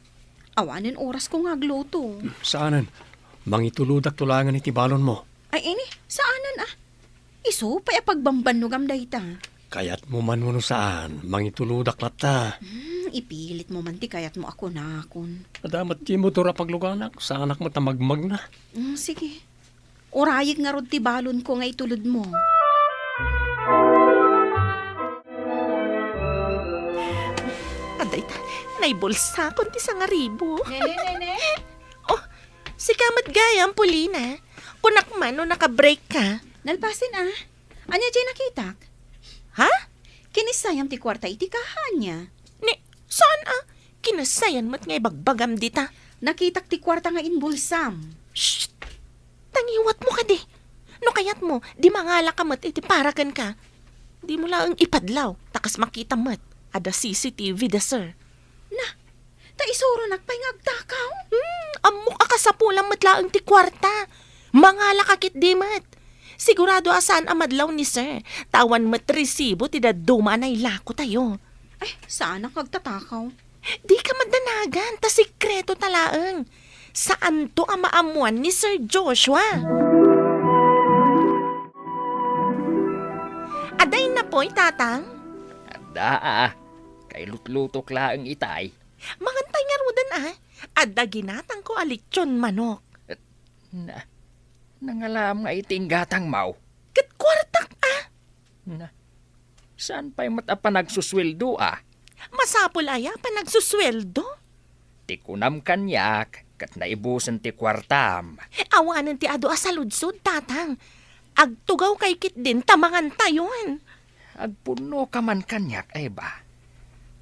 Awanen orasko nga agluto. Saanen. Mangitulodakto laengen iti balonmo. Ay, ini, saanen a. Isu pay a pagbambannogam dayta. Kayatmo man wenno saan, mangitulodak latta. Hmm, ipilitmo man ti kayatmo a kunakon. Adda met ti motor a pagluganak, saanak met a magmagna. Hmm, sige. Urayek ngarud ti balonko nga itulodmo. Adda ita, naibulsakon ti sangaribu. Nene, nene? Oh, sika met gayam, Polina. Kunak man no naka-break ka. Nalpasen a. Ania diay nakitak? Ha? Kinissayam ti kuarta iti kaha ania? Ni, saan a? Kinassayan met nga ibagbagam dita. Nakitak ti kuarta nga inbulsam. Shh! Tangiwatmo kadi. No kayatmo, di mangalaka met iti para kenka. Dimo laeng ipadlaw, ta kas makita met, adda C C T V da, sir. Na, ta isuronak pay nga agtakaw? Hmm, ammok a kasapulan met laeng ti kuarta. Mangalaka ketdi met. Sigurado a saan a madlaw ni Sir, ta awan met resibo ti dadduma a nailakotayo. Ay, saanak nga agtatakaw. Dika madanagan, ta sikreto ta laeng. Saanto a maammuan ni Sir Joshua. Adda innapoy, Tatang? Adda, a. Kailutlutok laeng itay. Mangantay ngaruden, a. Adda ginatangko a lechon manok. Na, nangalaam nga iti inggatangmo. Ket kuartak, a. Na, saan pay met a panagsusueldo, a? Masapul aya a panagsusueldo? Ti kunam kaniak, ket naibusen ti kuartam. Awanen ti adu a saludsod, Tatang. Agtugawkay ketdin ta mangantayon. Agpunnoka man kaniak, Eva.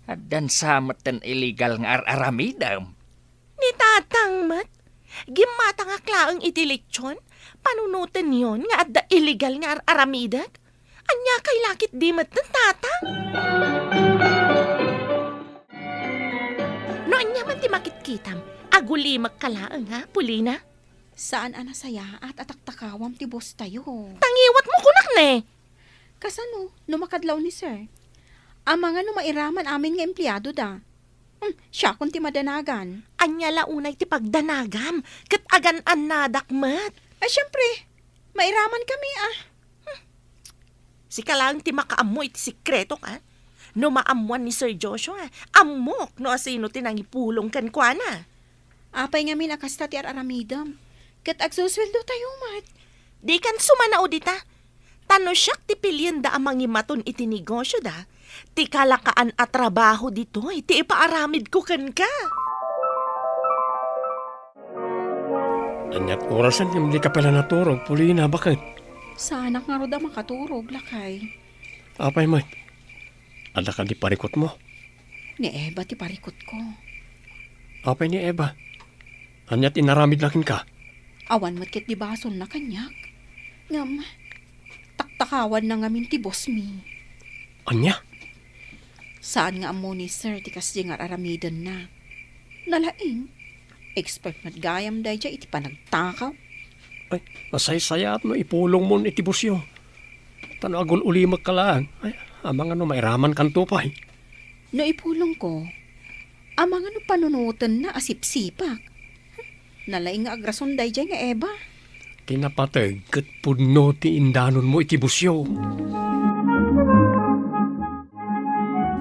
Addan sa met ti illegal nga ar-aramidem. Ni Tatang met, gimmatangak laeng iti lechon, panunotenyon nga adda illegal nga ar-aramidek? Ania kay lakit di met ten, Tatang? No ania man ti makitkitam, agulimekka laeng, ha, Polina? Saan a nasayaat a taktakawam ti boss tayo. Tangiwatmo kunak ne! Kasano no makadlaw ni Sir? Amangan no mairaman amin nga empleado da. Hmm, siakon ti madanagan. Ania la unay ti pagdanagam, ket agan-annadak met. Ay, siempre, mairaman kami, a. Hmm. Sika laeng ti makaammo iti sekretok, a. No maammuan ni Sir Joshua, ammok no asino ti nangipulong kenkuana. Apay ngamin a kasta ti ar-aramidem? Ket agsusueldo tayo met. Dikan sumanao dita. Ta no siak ti pilienda a mangimaton iti negosioda, ti kalakaan a trabaho ditoy ti ipaaramidko kenka. Aniat orasen ngem dika pay la naturog, Polina, baket? Saanak ngarud a makaturog, lakay. Apay met? Adda kadi parikutmo? Ni Eva ti parikutko. Apay ni Eva? Ania ti inaramidna kenka? Awan met ketdi basolna kaniak. Ngem, taktakawanna ngamin ti bossmi. Ania? Saan nga ammo ni Sir ti kasdiay nga ar-aramidenna. Nalaing, expert met gayam daydiay iti panagtakaw. Ay, masaysayaat no ipulongmon iti bossyo. Ta no agul-ulimekka laeng, ay, amangan no mairamankanto pay. No ipulongko, amangan no panunotenna a sipsipak. Nalaing nga agrason daydiay nga Eva. Ti napateg ket pudno ti indanonmo iti bossyo.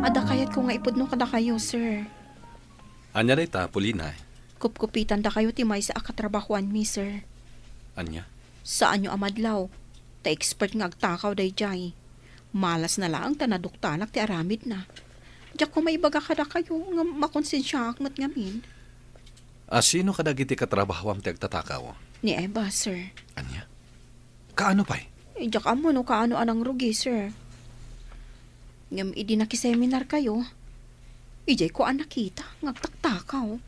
Adda kayatko nga ipudno kadakayo, sir. Ania dayta, Polina? Kupkupitandakayo ti maysa a katrabahoanmi, sir. Ania? Saanyo a madlaw, ta expert nga agtakaw daydiay. Malasna laeng ta naduktalak ti aramidna. Diak koma ibaga kadakayo nga makonsensiaak met ngamin. A, sino kadagiti katrabahoam ti agtatakaw? Ni Eva, sir. Ania? Kaano pay? Eh, diak ammo no kaano a nangrugi, sir. Ngem idi nakiseminarkayo, idiayko a nakita nga agtaktakaw.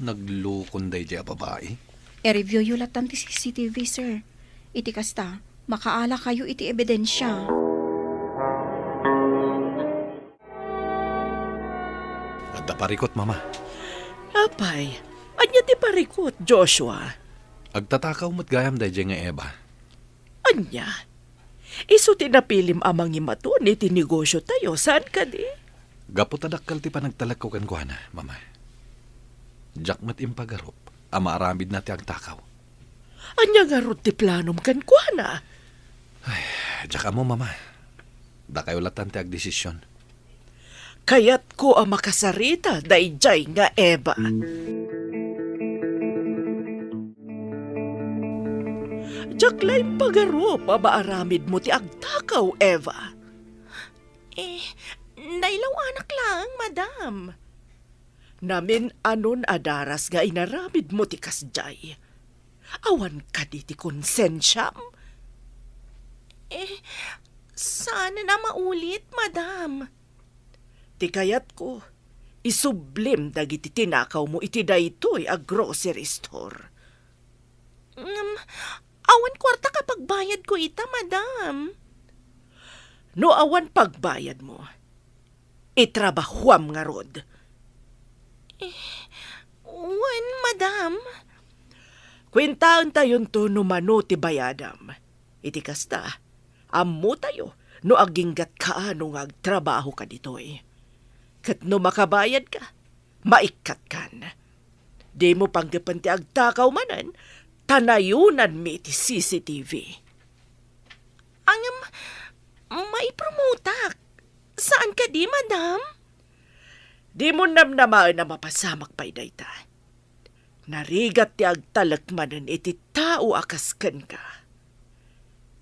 Naglukon daydiay a babai? I-reviewyo latan ti C C T V, sir. Iti kasta, makaalakayo iti ebidensia. Adda parikut, Mama. Apay, ania ti parikut, Joshua? Agtatakaw met gayam daydiay nga Eva. Ania? Isu ti napilim a mangimaton iti negosiotayo, saan kadi? Gapu ta dakkel ti panagtalekko kenkuana, Mama. Diak met impagarup a maaramidna ti agtakaw. Ania ngarud ti planom kenkuana? Ay, diak ammo, Mama. Dakayo latan ti agdesision. Kayatko a makasarita daydiay nga Eva. Diak la impagarup a maaramidmo ti agtakaw, Eva. Eh, nailaw-anak laeng, madam. Namin-anon a daras nga inaramidmo ti kasdiay. Awan kadi ti konsensiam? Eh, saanen a maulit, madam. Ti kayatko, isublim dagiti tinakawmo iti daytoy a grocery store. Ngem, awan kuarta a pagbayadko ita, madam. No awan pagbayadmo, itrabahoam ngarud. Eh, wen, madam. Kuentaentayonto no mano ti bayadam. Iti kasta, ammotayo no aginggatka no nga agtrabahoka ditoy. Ket no makabayadka, maikkatkan. Dimo panggepen ti agtakaw manen, ta nayonanmi iti C C T V. Ngem, maipromotak. Saan kadi, madam? Dimo namnamaen a mapasamak pay dayta. Narigat ti agtalek manen iti tao a kas kenka.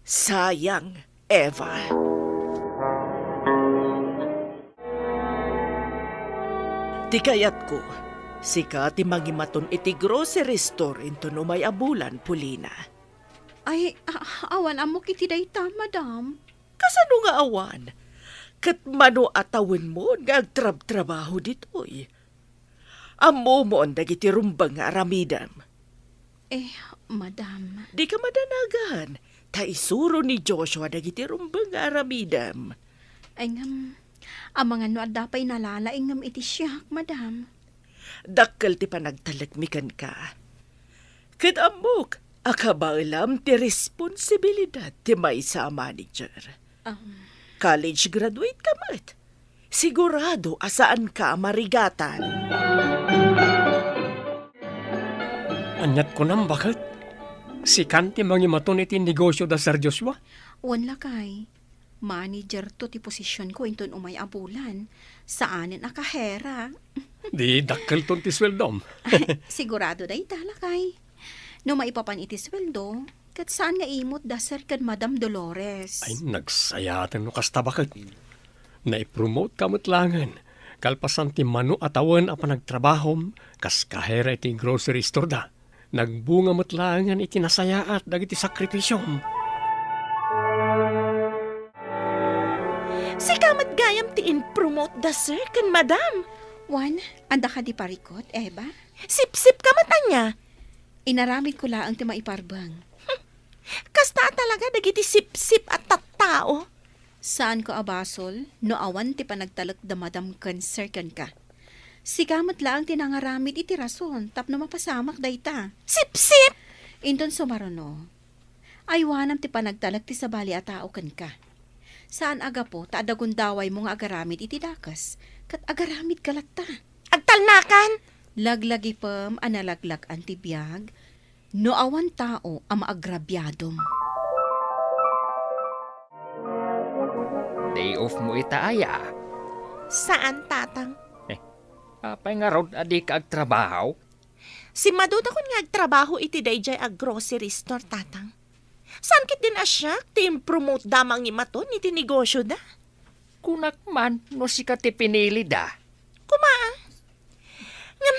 Sayang, Eva. Ti kayatko, sika ti mangimaton iti grocery store inton umay a bulan, Polina. Ay, a-, awan ammok iti dayta, madam. Kasano nga awan? Ket mano a tawenmon nga agtrabtrabaho ditoy? Ammomon dagiti rumbeng nga aramidem. Eh, madam. Dika madanagan, ta isuro ni Joshua dagiti rumbeng nga aramidem. Ay ngem, amangan no adda pay nalalaingngem iti siak, madam. Dakkel ti panagtalekmi kenka. Ket ammok a kabaelam ti responsibilidad ti maysa a manager. Um. College graduate ka met. Sigurado a saanka a marigatan. Aniat kunam, baket? Sikan ti mangimaton iti negosio da Sir Joshua? Wen, lakay. Manager to ti posisionko inton umay a bulan. Saanen a kahera. Di dakkelton ti sueldom. Sigurado dayta, lakay. No maipapan iti sueldo, ket saan nga imot da Sir ken Madam Dolores. Ay, nagsayaten no kasta, baket. Naipromote ka met laengen, kalpasan ti mano a tawen a panagtrabahom kas kahera iti grocery store da. Nagbunga met laengen iti nasayaat dagiti sakripisiom. Sika met gayam ti impromote da Sir ken Madam. Wen, adda kadi parikut, Eva? Sipsip ka met ania? Inaramidko laeng ti maiparbeng. Kasta a talaga dagiti sipsip a tattao. Saanko a basol no awan ti panagtalek da Madam ken Sir kenka. Sika met laeng ti nangaramid iti rason tapno mapasamak dayta. Sipsip! Inton sumaruno, aywanam ti panagtalek ti sabali a tao kenka. Saan a gapu ta adda gundawaymo nga agaramid iti dakes, ket agaramidka latta. Agtalnakan! Laglagipem a nalaglag-an ti biag, no awan tao a maagrabiadom. Day off mo ita, aya? Saan, Tatang. Eh, apay ngarud a dika agtrabaho? Simmadudakon nga agtrabaho iti daydiay a grocery store, Tatang. Saan ketdin a siak ti impromote da mangimaton iti negosio da? Kunak man no sika ti pinili da. Kuma, ah. Ngem,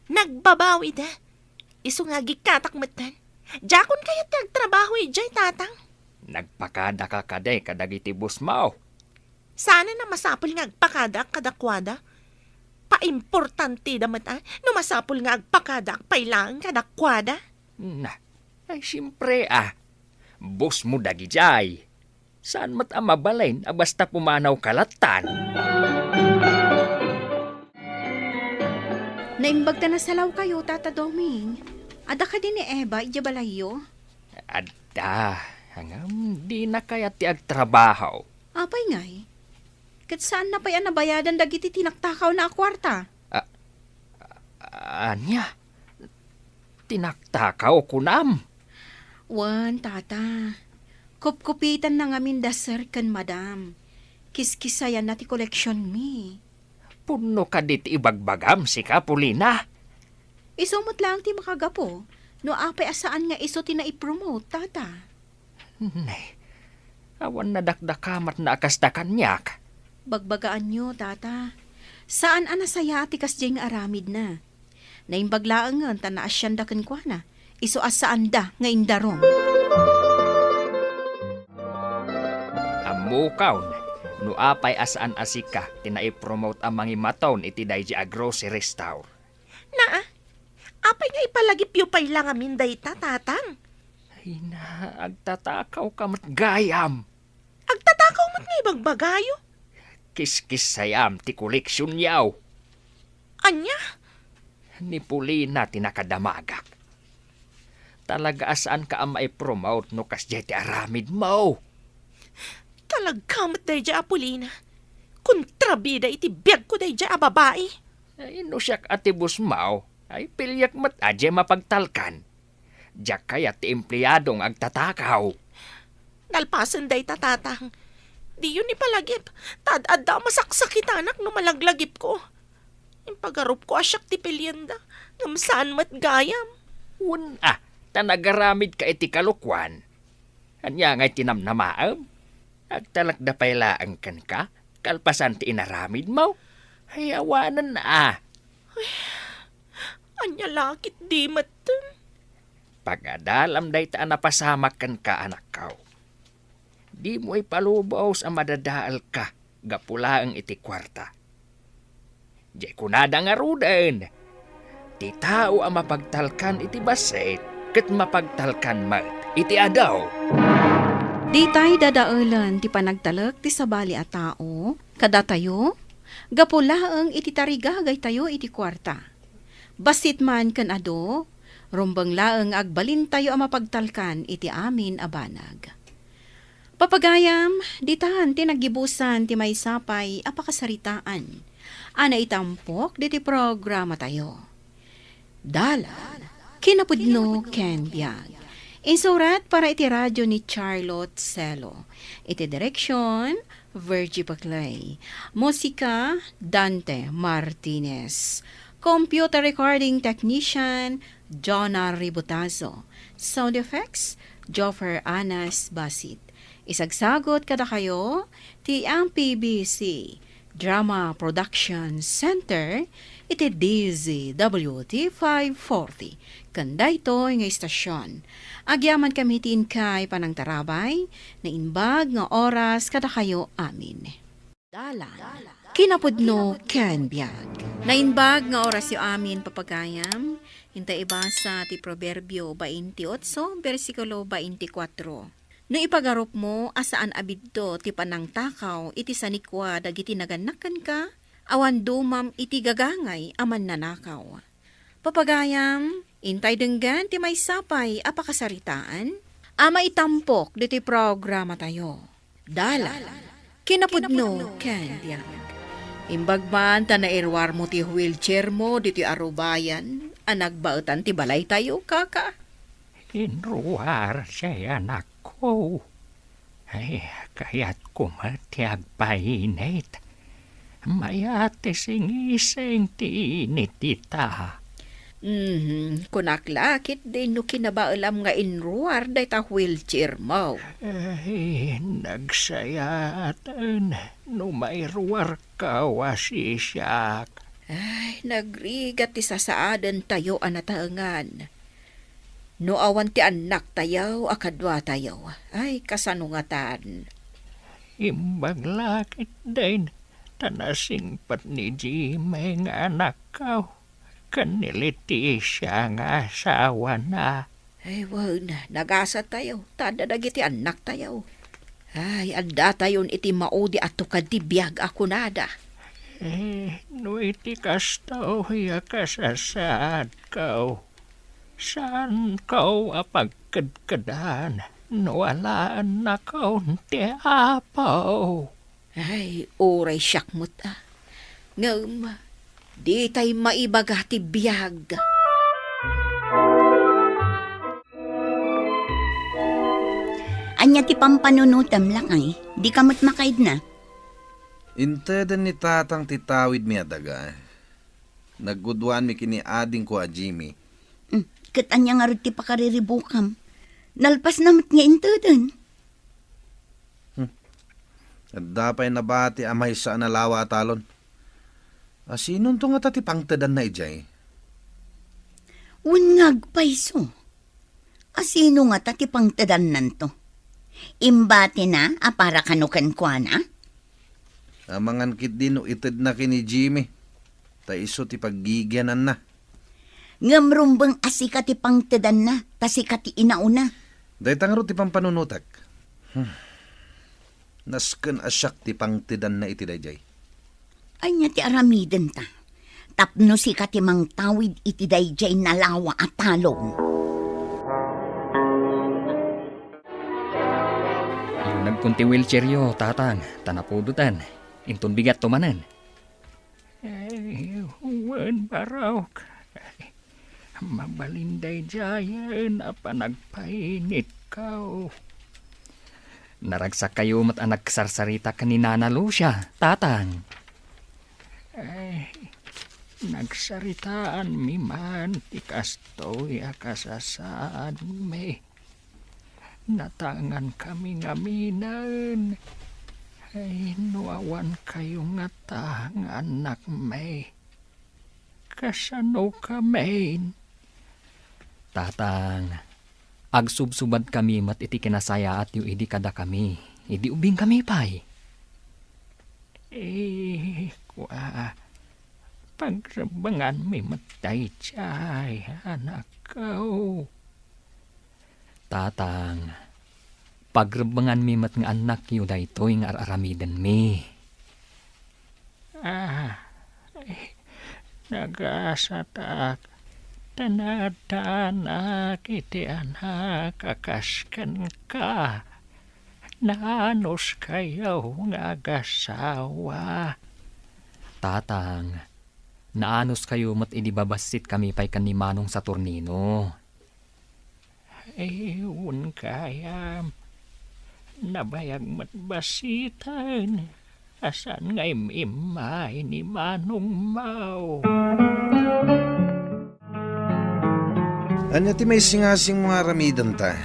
nagbabawi da. Isu nga agikkatak metten. Diakon kayat ti agtrabaho idiay, Tatang. Nagpakada ka kadi kadagiti boss mo? Saan a masapul nga agpakadaak kadakuada? Paimportante da met, ah, no masapul nga agpakadaak pay laeng kadakuada? Na, ay, siempre, ah. Boss mo dagidiay. Saan met a mabalin a basta pumanaw ka lattan? Naimbag ta nasalawkayo, Tata Doming. Adda kadi ni Eva idiay balayyo? Adda, ngem dina kayat ti agtrabaho. Apay ngay? Ket saanna pay a nabayadan dagiti tinaktakawna a kuarta? A-, a-, ania? Tinaktakaw, kunam? Wen, Tata. Kupkupitanna ngamin da Sir ken Madam. Kiskisayanna ti koleksionmi. Pudno kadi ti ibagbagam, sika, Polina? Isu met laeng ti makagapu no apay a saan nga isu ti naipromote, Tata. Ne, awan nadakdakamatna a kasta kaniak. Bagbagaanyo, Tata. Saan a nasayaat ti kasdiay nga aramidna. Naimbag laengen ta naasianda kenkuana, isu a saanda nga indarum. Ammokon no apay a saan a sika ti naipromote a mangimaton iti daydi a grocery store. Naa, apay nga ipalagipyo pay la ngamin dayta, Tatang? Ay na, agtatakaw ka met gayam. Agtatakaw met nga ibagbagayo? Kiskisayam ti koleksionyo. Ania? Ni Polina ti nakadamagak. Talaga a saanka a maipromote no kasdiay ti aramidmo. Talagka met daydiay a Polina. Kontrabida iti biagko daydiay a babai. Ay, no siak a ti bossmo, ay, piliek met a diay mapagtalkan. Diak kayat ti empleado nga agtatakaw. Nalpasen dayta, Tatang. Diyo ni palagip, ta ad-adda a masaksakitanak no malaglagipko. Impagarupko a siak ti pilienda, ngem saan met gayam. Wen a, ta nagaramidka iti kalokuan. Ania ngay ti namnamaem? Agtalekda pay laeng kenka, kalpasan ti inaramidmo? Ay, awanen a. Ania la ketdi metten? Pagadalam dayta a napasamak kenka, anakko. Dimo ipalubos a madadaelka gapu laeng iti kuarta. Diay kunada ngaruden, ti tao a mapagtalkan iti bassit ket mapagtalkan met iti adu. Ditay dadaelen ti panagtalek ti sabali a tao kadatayo gapu laeng iti tarigagaytayo iti kuarta. Bassit man ken adu, rumbeng laeng nga agbalintayo a mapagtalkan iti amin a banag. Papagayam, ditan ti naggibusan ti maysa pay a pakasaritaan a naitampok diti programatayo. Dalan, kinapudno ken biag. Insurat para iti radyo ni Charlotte Celo. Iti direksyon, Virgie Paclay. Musika, Dante Martinez. Computer recording technician, Jonah Ributazo. Sound effects, Joffer Anas Basit. Isagsagot kadakayo ti M P B C Drama Production Center iti D Z W T five forty. Ken daytoy nga istasyon, agyamankami ti inkay panangtarabay, naimbag nga oras kadakayo amin. Dalan, kinapudno ken biag. Naimbag nga orasyo amin, papagayam. Inta ibasa ti Proverbio baintiotso, bersikulo baintikuatro. No ipagarupmo a saan a bidto ti panangtakaw iti sanikua dagiti nagannak kenka, awan dumam iti gagangay a mannanakaw. Papagayam, intay denggen ti maysa pay a pakasaritaan a maitampok ditoy programatayo. Dalan, kinapudno ken biag. Imbag man ta nairuarmo ti wheelchairmo ditoy arubayan a nagbaetan ti balaytayo, kaka. Inruar, say anakko. Ay, kayatko met ti agpainit. Mayat ti singising ti init ita. Mhm, kunak la ketdi no kinabaelam nga inruar dayta wheelchairmo. Ay, nagsayaat no mairuarkaw a sisiak. Ay, nagrigat ti sasaadentayo a nataengan. No awan ti annaktayo a kaduatayo, ay, kasano ngatan? Imbag la ketdin ta nasingpet ni Jimmy nga anakko ken ni Leticia nga asawana. Ay, wen, nagasatayo, ta adda dagiti annaktayo. Ay, addatayon iti maudi a tukad ti biag a kunada. Eh, no iti kastoy a kasasaadko, saanko a pagkedkedan no alaennakon ti Apo. Ay, uray siak met, a. Ngem, ditay maibaga ti biag. Ania ti pampanunotem, lakay? Dika met makaidna? Inteden ni tatang ti tawidmi a daga. Naggudwanmi ken ni adingko a Jimmy. Mm, ket ania ngarud ti pakariribukam? Nalpasna met nga inteden. Hmm. Adda pay nabati a maysa a nalawa a talon. Asinonto ngata ti pangtedanna idiay? Wen nga agpayso. Asino ngata ti pangtedannanto? Imbatina a para kano kenkuana? Amangan ketdi no itedna ken ni Jimmy, ta isu ti paggigiananna. Ngem rumbeng a sika ti pangtedanna, ta sika ti inauna. Dayta ngarud ti pampanunotek. Hmm. Nasken a siak ti pangtedanna iti daydiay. Ania ti aramidenta tapno sika ti mangtawid iti daydiay nalawa a talon? Kun ti wheelchairyo, Tatang, ta napudotan. Inton bigatto manen. Ay, wen, Barok. Mabalin daydiayen a panagpainitko. Naragsakkayo met a nagsarsarita ken ni Nana Lucia, Tatang. Ay, nagsaritaanmi man ti kastoy a kasasaadmi. Natangankami ngaminen. Ay, no awankayo ngata nga annakmi, kasanokamin? Tatang, agsubsubadkami met iti kinasayaatyo idi kadakami, idi ubbingkami pay. Eh, kua, pagrebbenganmi met daydiay, anakko. Tatang, pagrebbenganmi met nga annakyo daytoy nga ar-aramidenmi. Ah, nagasatak, ta naaddanak iti anak a kas kenka. Naanuskayo nga agasawa. Tatang, naanuskayo met idi babassit kami pay ken ni Manong Saturnino. Ay, wen gayam. Nabayag met bassiten a saan nga im-immay ni Manong Mao. Ania ti maisingasingmo nga aramidenta?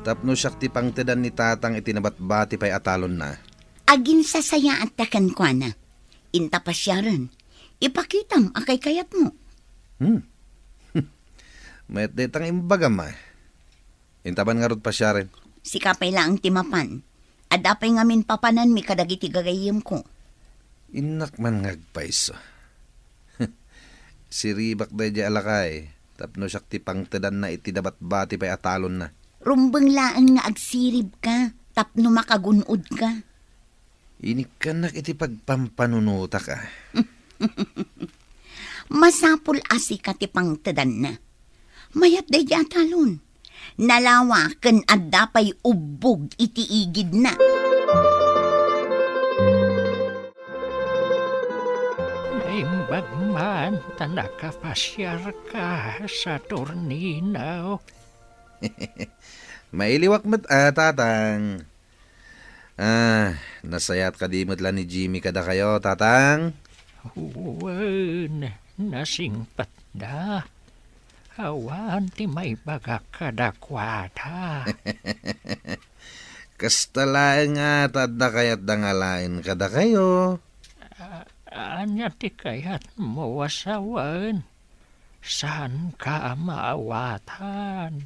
Tapno siak ti pangtedan ni Tatang iti nabatbati pay a talonna. Aginsasayaatta kenkuana. Inta pasiaren, ipakitam a kaykayatmo. Hmm. Mayat dayta nga imbagam, a. Inta man ngarud pasiaren. Sika pay laeng ti mapan. Adda pay ngamin papananmi kadagiti gagayyemko. Innak man nga agpayso. Siribak daydiay a lakay, tapno siak ti pangtedanna iti nabatbati pay a talonna. Rumbeng laeng nga agsiribka, tapno makagun-odka. Inikkannak iti pagpampanunotak, a. Masapul a sika ti pangtedanna. Mayat daydiay a talon. Nalawa ken adda pay ubbog iti igidna. Naimbag man ta nakapasiarka, Saturnino. Mailiwak met a, Tatang. Ah, nasayaat kadi met la ni Jimmy kadakayo, Tatang? Wen, nasingpetda. Awan ti maibagak kadakuada. Kasta laeng a ta adda kayatda nga alaen kadakayo. A-, ania ti kayatmo a sawen? Saanka a maawatan?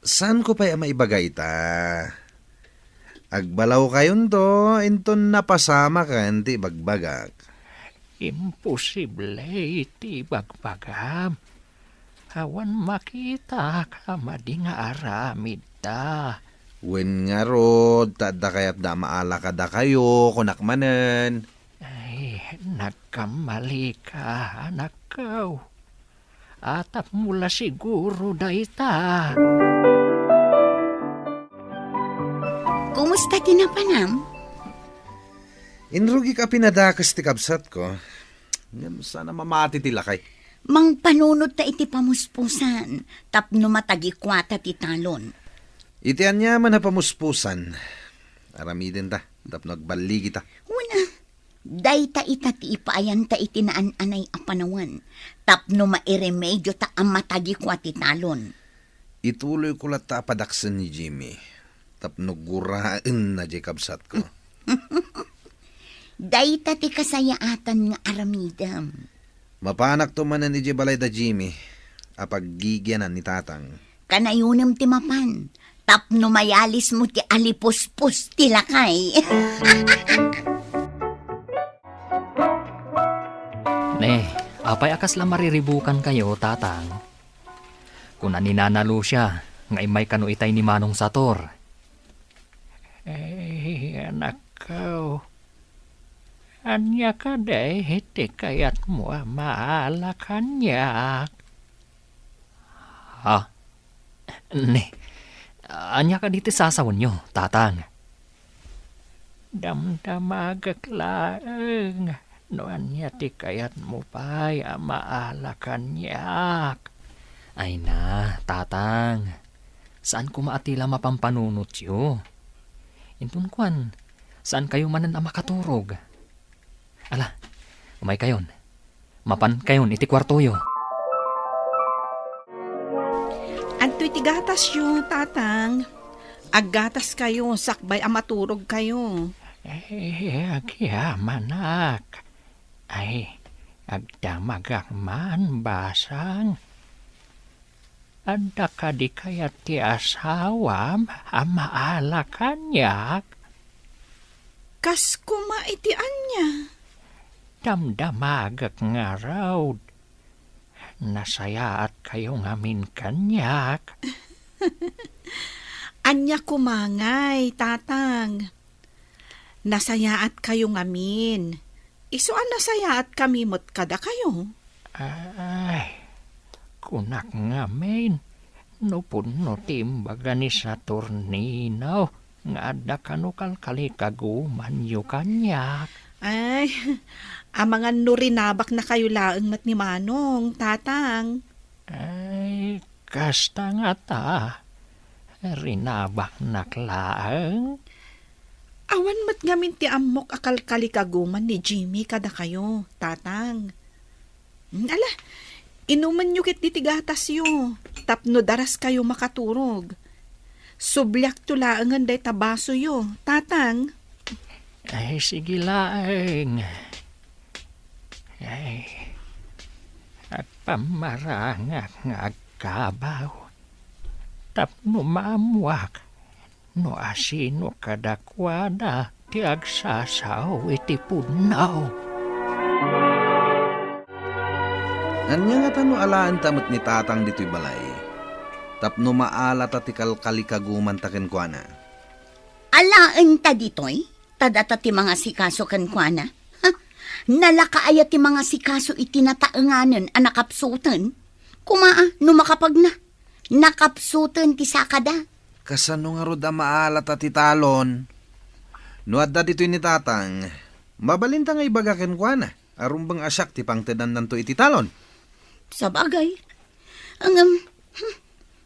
Saanko pay a maibaga ita? Agbalawkayonto, inton napasamaken ti ibagbagak. Imposible ti ibagbagam. Awan makitak a madi nga aramidda. Wen ngarud, ta adda kayatda a maala kadakayo, kunak manen. Ay, nagkammalika, anakko. Atapmo la siguro dayta. Kumusta ti napanam? Inrugik a pinadakes ti kabsatko. Ngem saan a mamati ti lakay. Mangpanunot ta iti pamuspusan, tapno matagikuata ti talon. Iti aniaman a pamuspusan, aramidenta, tapno agballigita. Una, dayta ita ti ipaayanta iti naan-anay a panawen, tapno mairemedio ta a matagikua ti talon. Ituloyko latta a padaksen ni Jimmy, tapno guraenna diay kabsatko. Dayta ti kasayaatan nga aramidem. Mapanakto manen idiay balay da Jimmy a paggigianan ni Tatang. Kanayonem ti mapan, tapno mayalismo ti alipuspos ti lakay. Ne, apay a kasla mariribukankayo, Tatang? Kuna ni Nana Lucia nga immay kano itay ni Manong Sator. Ay, anakko, ania kadi ti kayatmo a maala kaniak? Ha? Ne, ania kadi ti sasawenyo, Tatang? Damdamagek laeng no ania ti kayatmo pay a maala kaniak. Ay na, Tatang. Saan koma a ti la mapampanunotyo. Inton kuan, saankayo manen a makaturog. Ala, umaykayon. Mapankayon iti kuartoyo. Adtoy ti gatasyo, Tatang. Aggataskayo sakbay a maturogkayo. Eh, agyamanak. Ay, agdamagak man, basang. Adda kadi kayat ti asawam a maala kaniak? Kas koma iti ania? Damdamagek ngarud. Nasayaatkayo ngamin kaniak. Ania koma ngay, Tatang? Nasayaatkayo ngamin. Isu a nasayaatkami met kadakayo. Ay, kunak ngamin, no pudno ti imbaga ni Saturnino nga adda kano kalkalikagumanyo kaniak. Ay, amangan no rinabaknakayo laeng met ni Manong, Tatang. Ay, kasta ngata, rinabaknak laeng. Awan met ngamin ti ammok a kalkalikaguman ni Jimmy kadakayo, Tatang. Ala, inumenyo ketdi ti gatasyo, tapno daraskayo makaturog. Subliakto laengen dayta basoyo, Tatang. Ay, sige laeng. Ay, agpammarangak nga agkabaw. Tapno maammuak no asino kadakuada ti agsasao iti pudno. Ania ngata no alaenta met ni Tatang ditoy balay, tapno maalata ti kalkalikagumanta kenkuana? Alaenta ditoy? Ta data ti mangasikaso kenkuana? Ha? Nalaka aya ti mangasikaso iti nataenganen a nakapsuten? Koma a, no makapagna, nakapsuten ti sakada. Kasano ngarud a maalata ti talon? No adda ditoy ni Tatang, mabalinta nga ibaga kenkuana a rumbeng a siak ti pangtedannanto iti talon. Sabagay. Ngem, hmm,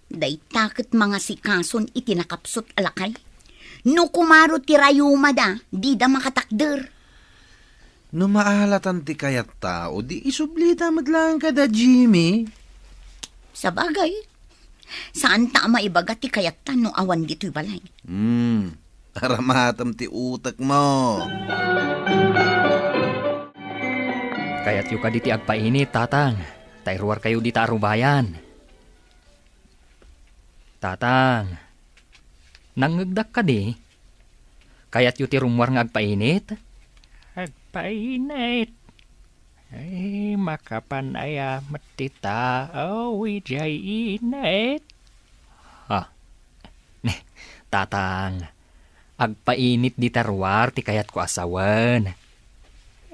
dayta ket mangasikason iti nakapsut a lakay. No kumaro ti rayumada, dida makatakder. No maalatan ti kayatta, o di isublita met laeng kada Jimmy. Sabagay, saanta a maibaga ti kayatta no awan ditoy balay. Hmm, aramatem ti utekmo. Kayatyo kadi ti agpainit, Tatang, ta iruarkayo dita a rubayan. Tatang, nangngegdak kadi? Kayatyo ti rummuar nga agpainit? Agpainit? Ay, makapan aya met ti tao idiay init? Ah, ne, Tatang, agpainit dita ruar ti kayatko a sawen.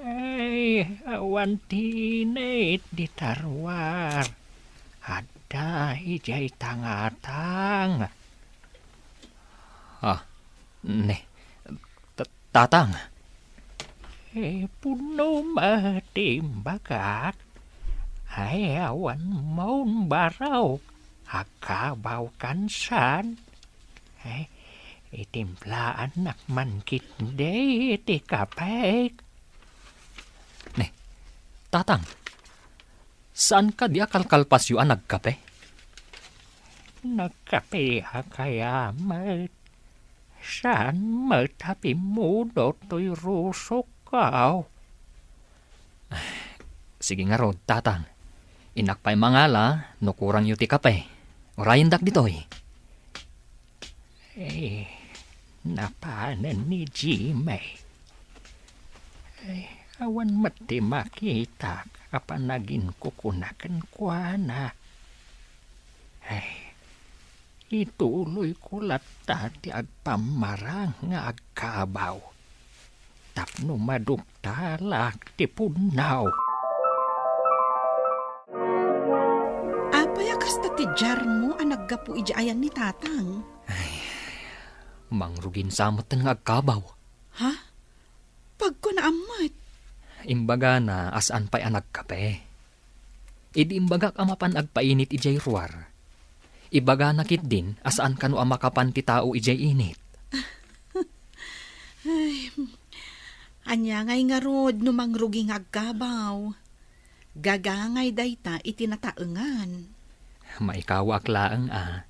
Ay, awan ti init dita ruar. Adda idiay tangatang. Ah, ne, Ta-, Tatang. Eh, pudno met ti imbagak. Ay, awan maun barok. Agkabaw kansan. Eh, itimplaannak man ketdi ti kapek. Ne, Tatang, saan kadi a kalkalpasyo a nagkape? Nagkapeak aya met. Saan met a pimmudot toy rusokko? Sige ngarud, Tatang. Innak pay mangala no kurangyo ti kape. Urayendak ditoy. Eh, napanen ni Jimmy. Eh, awan met ti makitak a panaginkukuna kenkuana. Eh, ituloyko latta ti agpammarang nga agkabaw tapno maduktalak ti pudno. Apay a kasta ti diarmo a naggapu idiay ayan ni Tatang? Ay, mangruginsa metten nga agkabaw. Ha? Pagkunaam met? Imbagana a saan pay a nagkape. Idi imbagak a mapan agpainit idiay ruar, ibagana ketdin a saan kano a makapan ti tao idiay init. Ay, ania ngay ngarud no mangrugi nga agkabaw? Gagangay dayta iti nataengan. Maikawaak laeng a,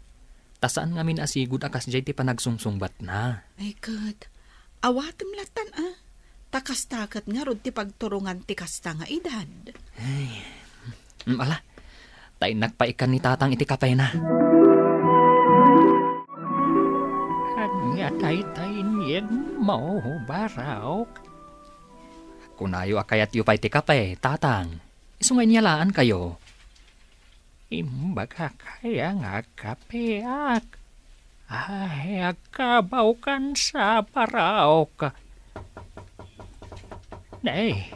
ta saan ngamin a sigud a kasdiay ti panagsungsungbatna. Ay ket, awatem lattan a, ta kasta ket ngarud ti pagturongan ti kasta nga edad. Ay, mm, ala, ta innak pay ikkan ni Tatang iti kapena. Ania dayta inyegmo, Baraok? Kunayo a kayatyo pay ti kape, Tatang. Isu nga inyalaankayo. Imbagak aya nga agkapeak? Ay, agkabawkan sa Baraok. Nay,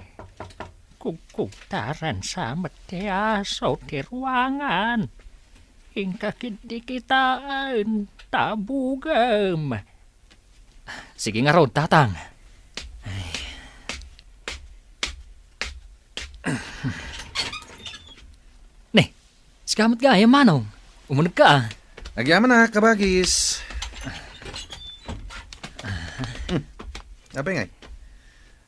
kugkugtaran sa met ti aso ti ruangan. Inka ketdi kitaen, tabugem. Sige ngarud, Tatang. Ay. Ne, sika met gayam, Manong. Umunegka a. Agyaman a, kabagis. Hmm. Apay ngay?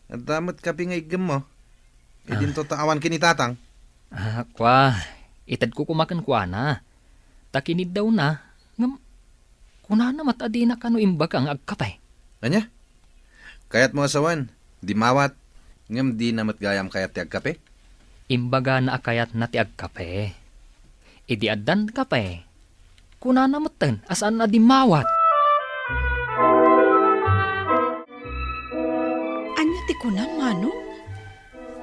Adda met kape nga iggemmo? Ah. Idinto ta awan ken ni Tatang? Ah, kua, itedko koma kenkuana. Ta kiniddawna, ngem kunana met a dina kano imbaga nga agkape. Ania? Kayatmo a sawen, dimmawat, ngem dina met gayam kayat ti agkape? Imbagana a kayatna ti agkape. Idi addan kape, kunana metten a saan a dimmawat. Ania ti kunam, Manong?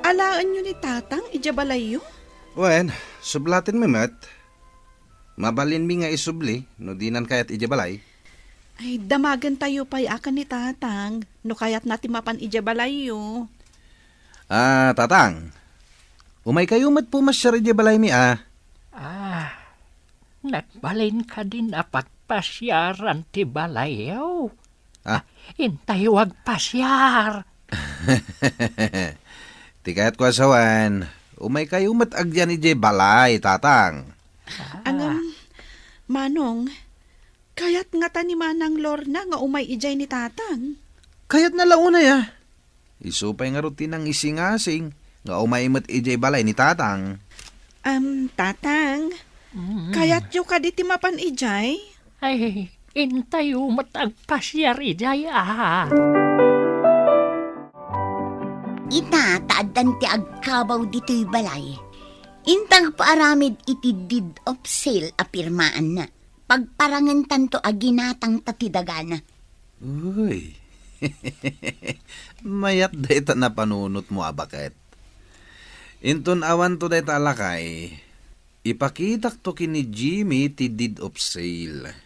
Alaenyo ni Tatang idiay balayyo? Wen, sublatenmi met. Mabalinmi nga isubli no dinan kayat idiay balay. Ay, damagentayo pay a ken ni Tatang no kayatna ti mapan idiay balayyo. Ah, Tatang, umaykayo met pumasiar idiay balaymi a. Ah, nagbalin kadin a pagpasiaran ti balayyo? Ah. Intayo agpasiar. Ti kayatko a sawen, umaykayo met agyan idiay balay, Tatang. Ah. Ngem, Manong, kayat ngata ni Manang Lorna nga umay idiay ni Tatang? Kayatna la unay a. Isu pay ngarud ti nangisingasing nga umay met idiay balay ni Tatang. Am, Tatang, Mm. kayatyo kadi ti mapan idiay? Ay, intayo met agpasiar idiay a. Ita, ta addan ti agkabaw ditoy balay. Inta agpaaramid iti deed of sale a pirmaanna. Pagparangentanto a ginatangta ti dagana. Uy. Mayat dayta napanunotmo a baket. Inton awanto dayta a lakay, ipakitakto ken ni Jimmy ti deed of sale.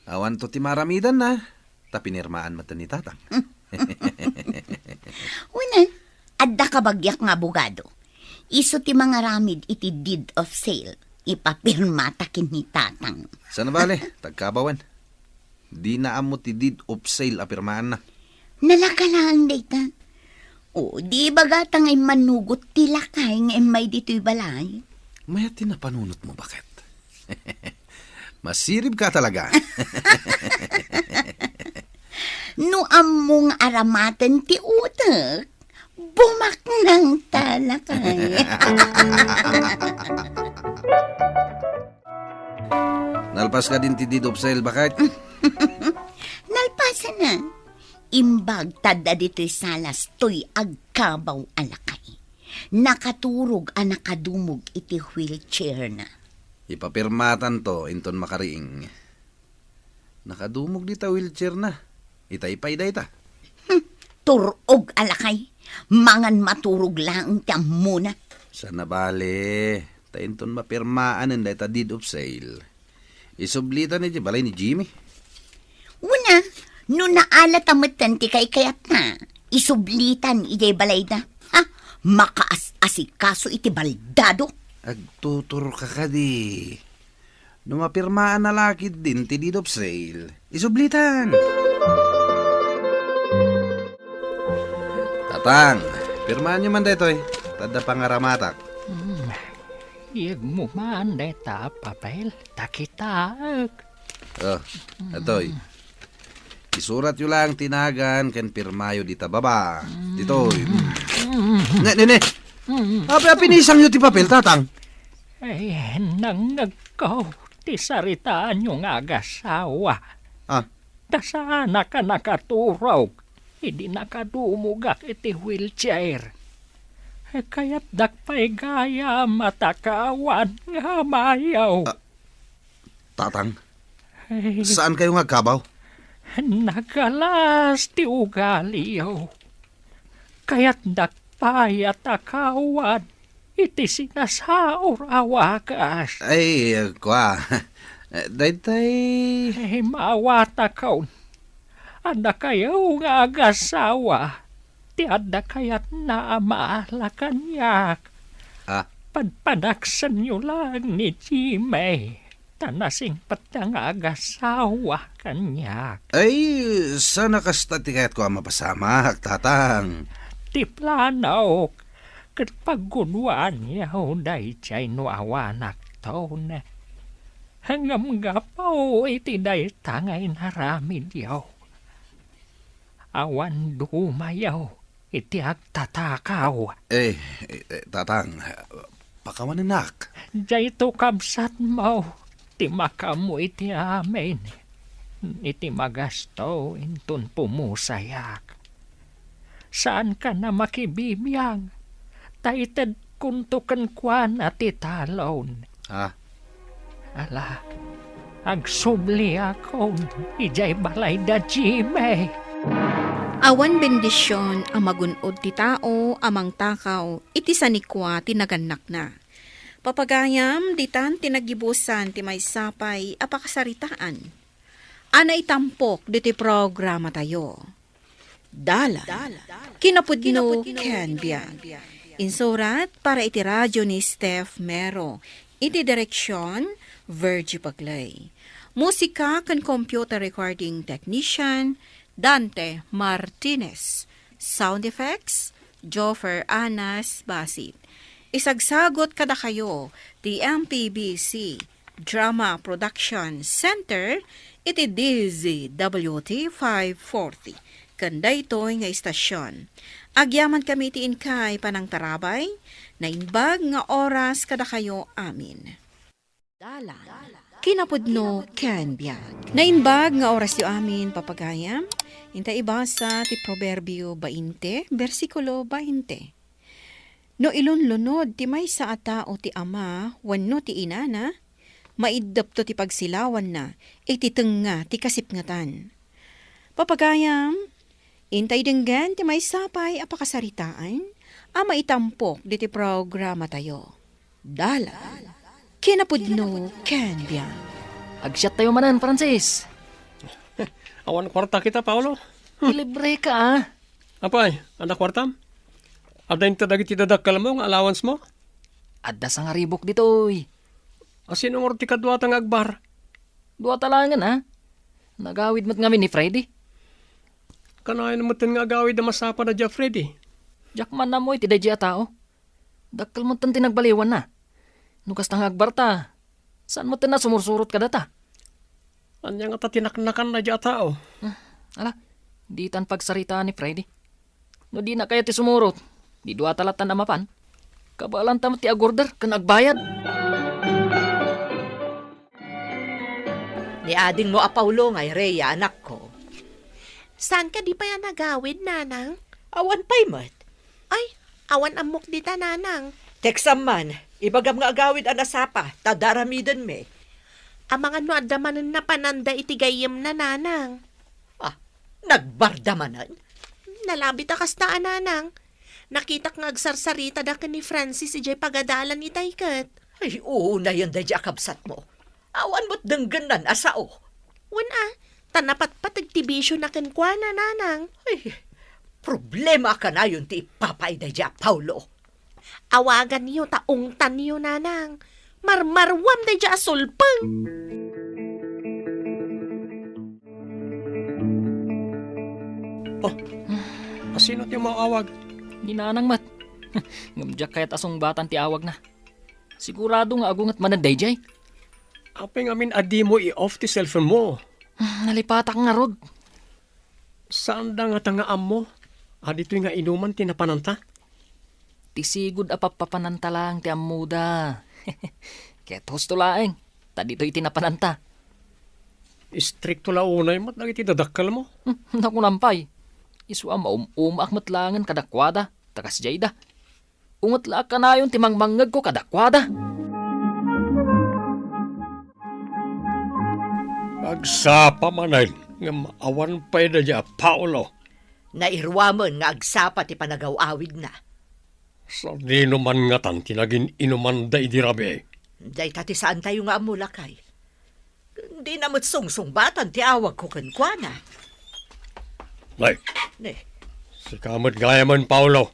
Awanto ti maaramidanna, ta pinirmaan met ni Tatang. Wen, adda kabagiak nga abogado. Isu ti mangaramid iti deed of sale. Ipapirmata ken ni Tatang. Saan a bale, tagkabawen. Dina ammo ti deed of sale a pirmaanna. Nalaka laeng dayta. O, di ibagata nga immanugot ti lakay nga immay ditoy balay. Mayat ti napanunotmo, baket. Masiribka talaga. No ammong aramaten ti utek, bumaknang ta lakay. Nalpas kadin ti deed of sale, baket? Nalpasen a. Imbag ta adda ditoy salas toy agkabaw a lakay. Nakaturog a nakadumog iti wheelchair na. Ipapirmatanto inton makariing. Nakadumog dita wheelchair na. Itay pay dayta. Hmm, tur-og a lakay. Mangan maturog laeng ti ammona. Saan a bale, ta inton mapirmaanen dayta deed of sale, isublitan idiay balay ni Jimmy. Wen a, no naala ta metten ti kaykayatna, isublitan idiay balayda. Ha? Makaas-asikaso iti baldado. Agtuturka kadi. No mapirmaanna la ketdin ti deed of sale, isublitan. Tang, pirmaanyo man daytoy. Ta adda pangaramatak. Hmm, iyegmo man dayta a papel, ta kitaek. Oh, atoy. Isuratyo lang ti nagan ken pirmayo dita baba. Ditoy. Hmm. Ne, ne, ne. Hmm. Api, api, nisangyo ti papel, Tatang. Ay, nangngegko ti saritaanyo nga agasawa. Ah. Ta saanak a nakaturog idi nakadumogak iti wheelchair. Kayatdak pay gayam a takaawan nga amayo. Ah, Tatang, Ay, saankayo nga agkabaw? Nagalas ti ugaliyo. Kayatdak pay a takaawan iti sinasaur a wagas. Ay, kua. Daytay. Ay, maawatakon. Adda kayo nga agasawa. Ti adda kayatna a maala kaniak. Ah. Padpadaksenyo lang ni Jimmy. Ta nasingpetna nga agasawa kaniak. Ay, saan a kasta ti kayatko a mapasamak, Tatang? Ti planok, ket paggunwaanyo daydiay no awanakton. Ngem gapu iti dayta nga inaramidyo, awan dumayo iti agtatakaw. Eh, eh, eh, Tatang, pakawanennak. Dayto kabsatmo ti makaammo iti amin iti magasto inton pumusayak. Saankan a makibibiang, ta itedkonto kenkuana ti talon. Ah. Ala, agsubliakon idiay balay da Jimmy. Awan bendision a magun-od ti tao a mangtakaw iti sanikua ti nagannakna. Papagayam, ditan ti naggibusan ti maysa pay a pakasaritaan a naitampok ditoy programatayo. Dalan, kinapudno ken biag. Insurat para iti radio ni Steph Mero. Iti direksion, Virgie Paglay. Musika ken computer recording technician, Dante Martinez. Sound effects, Joffer Anas Basit. Isagsagot kadakayo ti M P B C Drama Production Center iti D Z W T five forty ken daytoy nga istasion. Agyamankami iti inkay panangtarabay, naimbag nga oras kadakayo amin. Dalan, kinapudno ken biag. Naimbag nga orasyo amin, papagayam. Inta ibasa ti Proverbio bainte, bersikulo bainte. No ilunlunod ti maysa a tao ti ama wenno ti inana, maiddepto ti pagsilawanna iti tengnga ti kasipngetan. Papagayam, intay denggen ti maysa pay a pakasaritaan a maitampok diti programatayo. Dalan, kinapudno ken biag. Agsiattayo manen, Francis. Awan kuarta kita, Paolo. Ilibre ka, ah. Apay, adda kuartam? Adda inta dagiti dadakkelmo nga allowance mo? Adda sangaribok ditoy. A, sino ngarud ti kaduata nga agbar? Duata laengen, ah. Nagawid met ngamin ni Freddy. Kanayon metten nga agawid a masapa da dia Freddy? Diak man ammo iti daydi a tao. Dakkel metten ti nagbaliwanna. No kasta nga agbarta, saan metten a sumursurot kadata? Ania ngata ti naknakan daydi a tao? Ah, ala, ditan pagsaritaan ni Freddy. No dina kayat ti sumurot, di duata lattan a mapan. Kabaelanta met ti agorder ken agbayad. Ni adingmo a Paolo nga ireya, anakko. Saan kadi pay a nagawid, nanang? Awan pay met. Ay, awan ammok dita, nanang. Teksam man, ibagam nga agawid a nasapa, ta adda aramidenmi. Amangan no adda manen napananda iti gayyemna, nanang. Ah, nagbarda manen? Nalabit a kasta a, nanang. Nakitak nga agsarsaritada ken ni Francis idiay pagadalan itay ket. Ay, unayen daydi a kabsatmo. Awan met denggennan a sao. Wen a, ta napatpateg ti bisiona kenkuana, nanang. Ay, problema a kanayon ti ipapay daydi a Paolo. Awaganyo ta ungtanyo, nanang. Marmaruam daydi a sulpeng. Oh, asino ti umaawag? Ni Nanang met. Ngem diak kayat a sungbatan ti awagna. Sigurado nga agunget manen daydiay. Apay ngamin a dimo i-off ti cellphone mo? Nalipatak ngarud. Saanda ngata nga ammo a ditoy nga inuman ti napananta? Ti sigud a pappapananta laeng ti ammoda. Ket husto laeng, ta ditoy ti napananta. Istrikto la unay met dagiti dadakkelmo. Hmm, nakunam pay. Isu a maum-umaak met laengen kadakuada, ta kasdiayda. Unget la a kanayon ti mangmangngegko kadakuada. Agsapa manen, ngem awan pay daydiay a Paolo. Nairuamen nga agsapa ti panagaw-awidna. Sadino man ngatan ti nagin-inumanda idi rabii? Dayta ti saantayo nga ammo, lakay. Dina met sungsungbatan ti awagko kenkuana. Nay. Ne. Sika met gayamen, Paolo.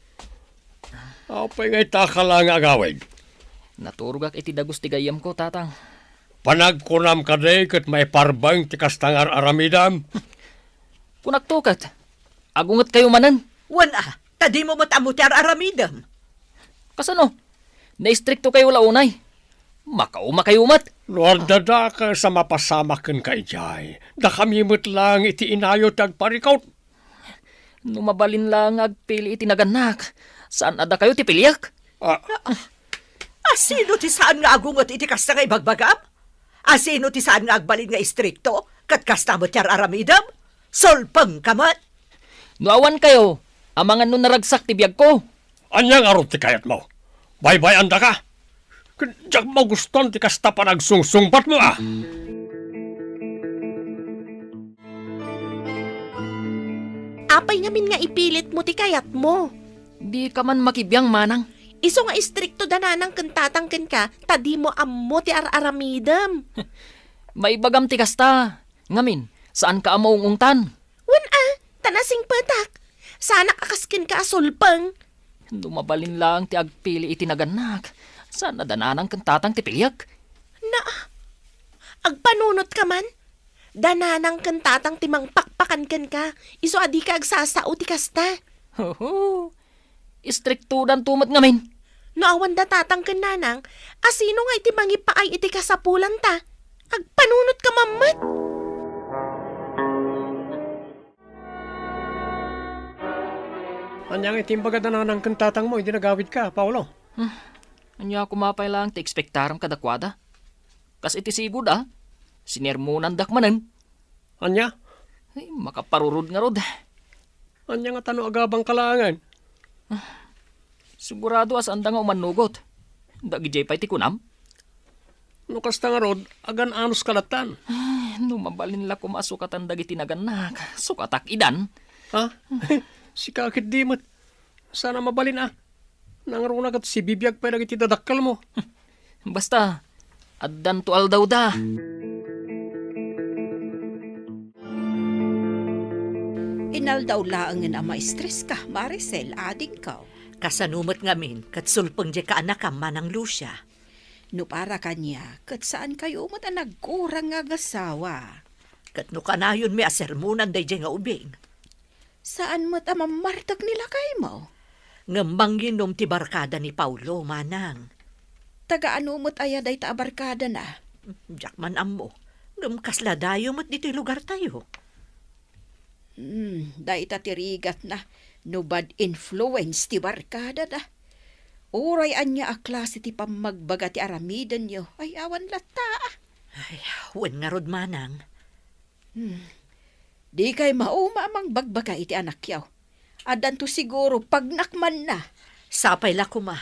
Apay nga ita a kala nga agawid? Naturogak iti dagus ti gayyemko, Tatang. Panagkunam kadi ket maiparbeng ti kasta nga ar-aramidem? Kunakto ket, agungetkayo manen. Wen a, ta dimo met ammo ti ar-aramidem. Kasano? Naistriktokayo la unay. Makaumakayo met. No adda dakes a mapasamak kenka idiay, dakami met laeng iti inayo ti agparikut. No mabalin laeng nga agpili iti nagannak, saan a dakayo ti piliek? Ah. Asino ti saan nga agunget iti kasta nga ibagbagam? Asino ti saan nga agbalin nga istrikto, ket kasta met ti ar-aramidem? Sulpengka met! No awankayo, amangan no naragsak ti biagko. Ania ngarud ti kayatmo? Baybay-andaka? Ket diak magustuan ti kasta panagsungsungbatmo, a. Apay ngamin nga ipilitmo ti kayatmo? Dika man makibiang, manang. Isu nga istrikto da nanang ken tatang kenka, ta dimo ammo ti ar-aramidem. Maibagam ti kasta. Ngamin, saanka a maung-ungtan? Wen a, ta nasingpetak. Saanak a kas kenka a sulpeng. No mabalin laeng ti agpili iti nagannak, saan a da nanang ken tatang ti piliek? Na, agpanunotka man? Da nanang ken tatang ti mangpakpakan kenka, isu a dika agsasao ti kasta. Hoho, istriktodanto met ngamin. No awan da tatang ken nanang, asino nga iti mangipaay iti kasapulanta? Agpanunotka man met. Ania nga iti imbaga da nanang ken tatangmo idi nagawidka, Paolo? Hmm. Ania koma pay laeng ti ekspektarem kadakuada? Kas iti sigud a, sinermonandak manen. Ania? Ay, makaparurod ngarud. Ania ngata no agabangka laengen? Ah, sigurado a saanda nga umannugot. Dagidiay pay ti kunam? No kasta ngarud, agan-anoska lattan? Ay, no mabalin la koma a sukatan dagiti nagannak, sukatak idan. Ha? Sika ketdi met. Saan a mabalin a. Nangruna ket sibibiag pay dagiti dadakkelmo. Basta, addanto aldawda. Inaldaw laengen a maestreska, Maricel, adingko. Kasano met ngamin, ket sulpeng diay kaanakam, Manang Lucia? No para kaniak, ket saankayo met a nagkurang nga agasawa. Ket no kanayonmi a sermonan daydiay nga ubing? Saan met a mammartek ni lakaymo? Ngem manginom ti barkada ni Paolo, manang. Taga ano met aya dayta a barkadana? Diak man ammo. Ngem kasla dayo met ditoy lugartayo. Hmm, dayta ti rigatna no bad influence ti barkadada. Uray ania a klase ti pammagbaga ti aramidenyo, ay awan latta. Ay, wen ngarud, manang. Hmm. Dikay mauma a mangbagbaga iti anakyo. Addanto siguro pagnakmanna. Sapay la koma.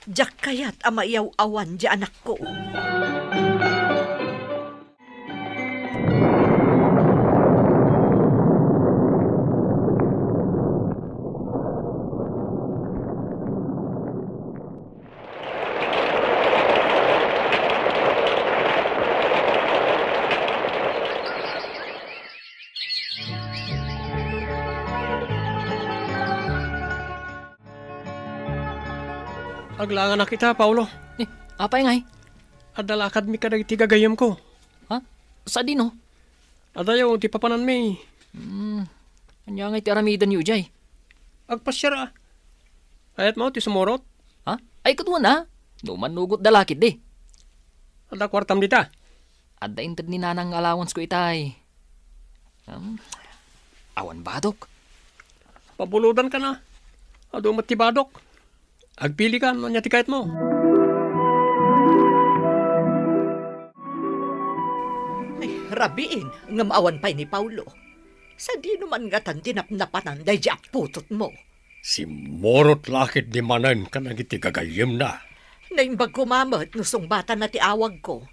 Diak kayat a maiyaw-awan diay anakko. Aglanganak ita, Paolo. Eh, apay ngay? Adda lakadmi kadagiti gagayyemko. Ha? Sadino? Adayo ti papananmi. Hmm. Ania ngay ti aramidenyo idiay? Agpasiar a. Kayatmo ti sumurot? Ha? Ay, kaduana. No mannugot da lakit di. Adda kuartam dita? Adda inted ni nanang nga allowance ko itay. Hmm? Awan badok. Pabulodan ka na. Adu met ti badok. Agpili ka, no ania ti kayatmo? Ay, rabiin, ngem awan pay ni Paulo. Sadino man ngatan ti napnapanan daydi a putotmo? Simmurot lakit di manen kadagiti gagayyemna. Naimbag koma met no sungbatanna ti awagko.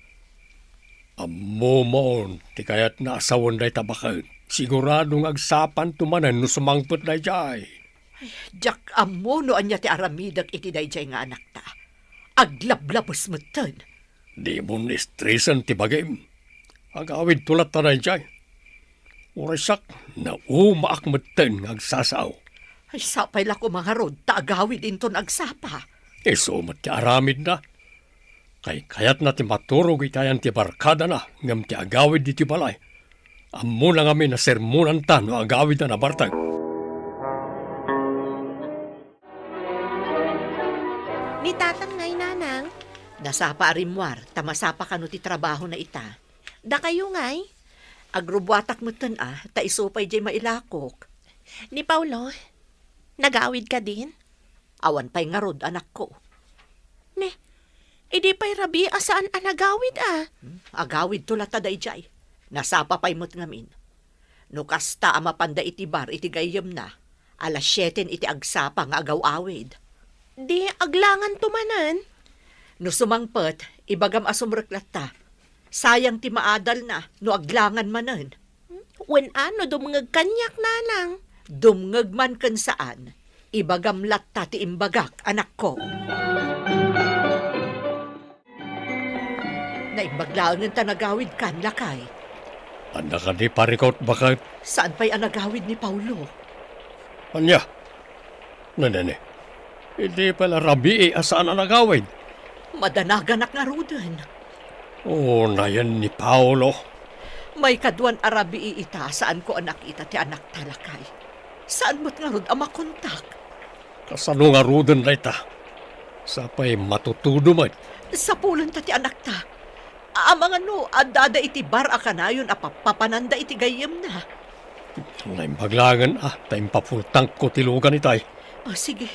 Ammomon ti kayatna a sawen dayta baket. Sigurado nga agsapanto manen no sumangpet daydiay. Diak ammo no ania ti aramidek iti daydiay nga anakta. Aglablabes metten. Dimon estresen ti bagim. Agawidto latta daydiay. Uray siak, naumaak metten nga agsasao. Ay, sapay la koma ngarud ta agawid inton agsapa. Isu met ti aramidna. Kaykayatna ti maturog iti ayan ti barkadana ngem ti agawid iti balay, ammona ngamin a sermonanta no agawid a nabartek. Ni tatang ngay, nanang? Nasapa a rimmuar, ta masapa kano ti trabahona ita. Dakayo ngay? Agrubuatak metten a, ta isu pay diay mailakok. Ni Paulo, nagawid kadin? Awan pay ngarud, anakko. Ne, idi pay rabii a saan a nagawid a? Hmm, agawidto latta daydiay. Nasapa pay met ngamin. No kasta a mapanda iti bar iti gayyemna, alas sieten iti agsapa nga agaw-awid. Di aglanganto manen? No sumangpet, ibagam a sumrek latta. Sayang ti maadalna no aglangan manen. Wen a no dumngeg kaniak, nanang? Dumngeg man ken saan, ibagam latta ti imbagak, anakko. Naimbag laengen ta nagawidkan, lakay. Adda kadi parikut, baket? Saan pay a nagawid ni Paulo? Ania? Nanene, idi pay la rabii a saan a nagawid? Madanaganak ngaruden. Unayen ni Paolo. Maikaduan a rabii ita, saanko a nakita ti anakta, lakay. Saan met ngarud a makontak? Kasano ngaruden dayta? Sapay matutudo met. Sapulenta ti anakta. Amangan no addada iti bar a kanayon a pappapananda iti gayyemna. Naimbag laengen a, ta impapultangko ti lugan itay. O, sige.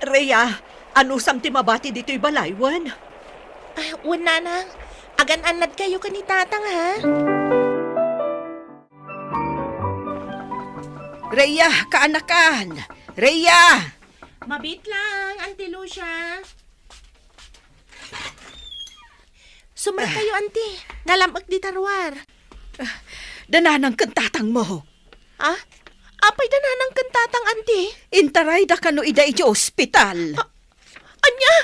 Rhea, anusam ti mabati ditoy balay, wen? Ah, wen, nanang. Agan-annadkayo ken ni tatang, ha? Rhea, kaanakan! Rhea! Mabit lang, Auntie Lucia. Sumrekkayo, Auntie. Nalam-ek dita ruar. Ah, da nanang ken tatangmo. Ah? Apay da nanang ken tatang, Auntie? Intarayda kano ida iti ospital. Ah, ania?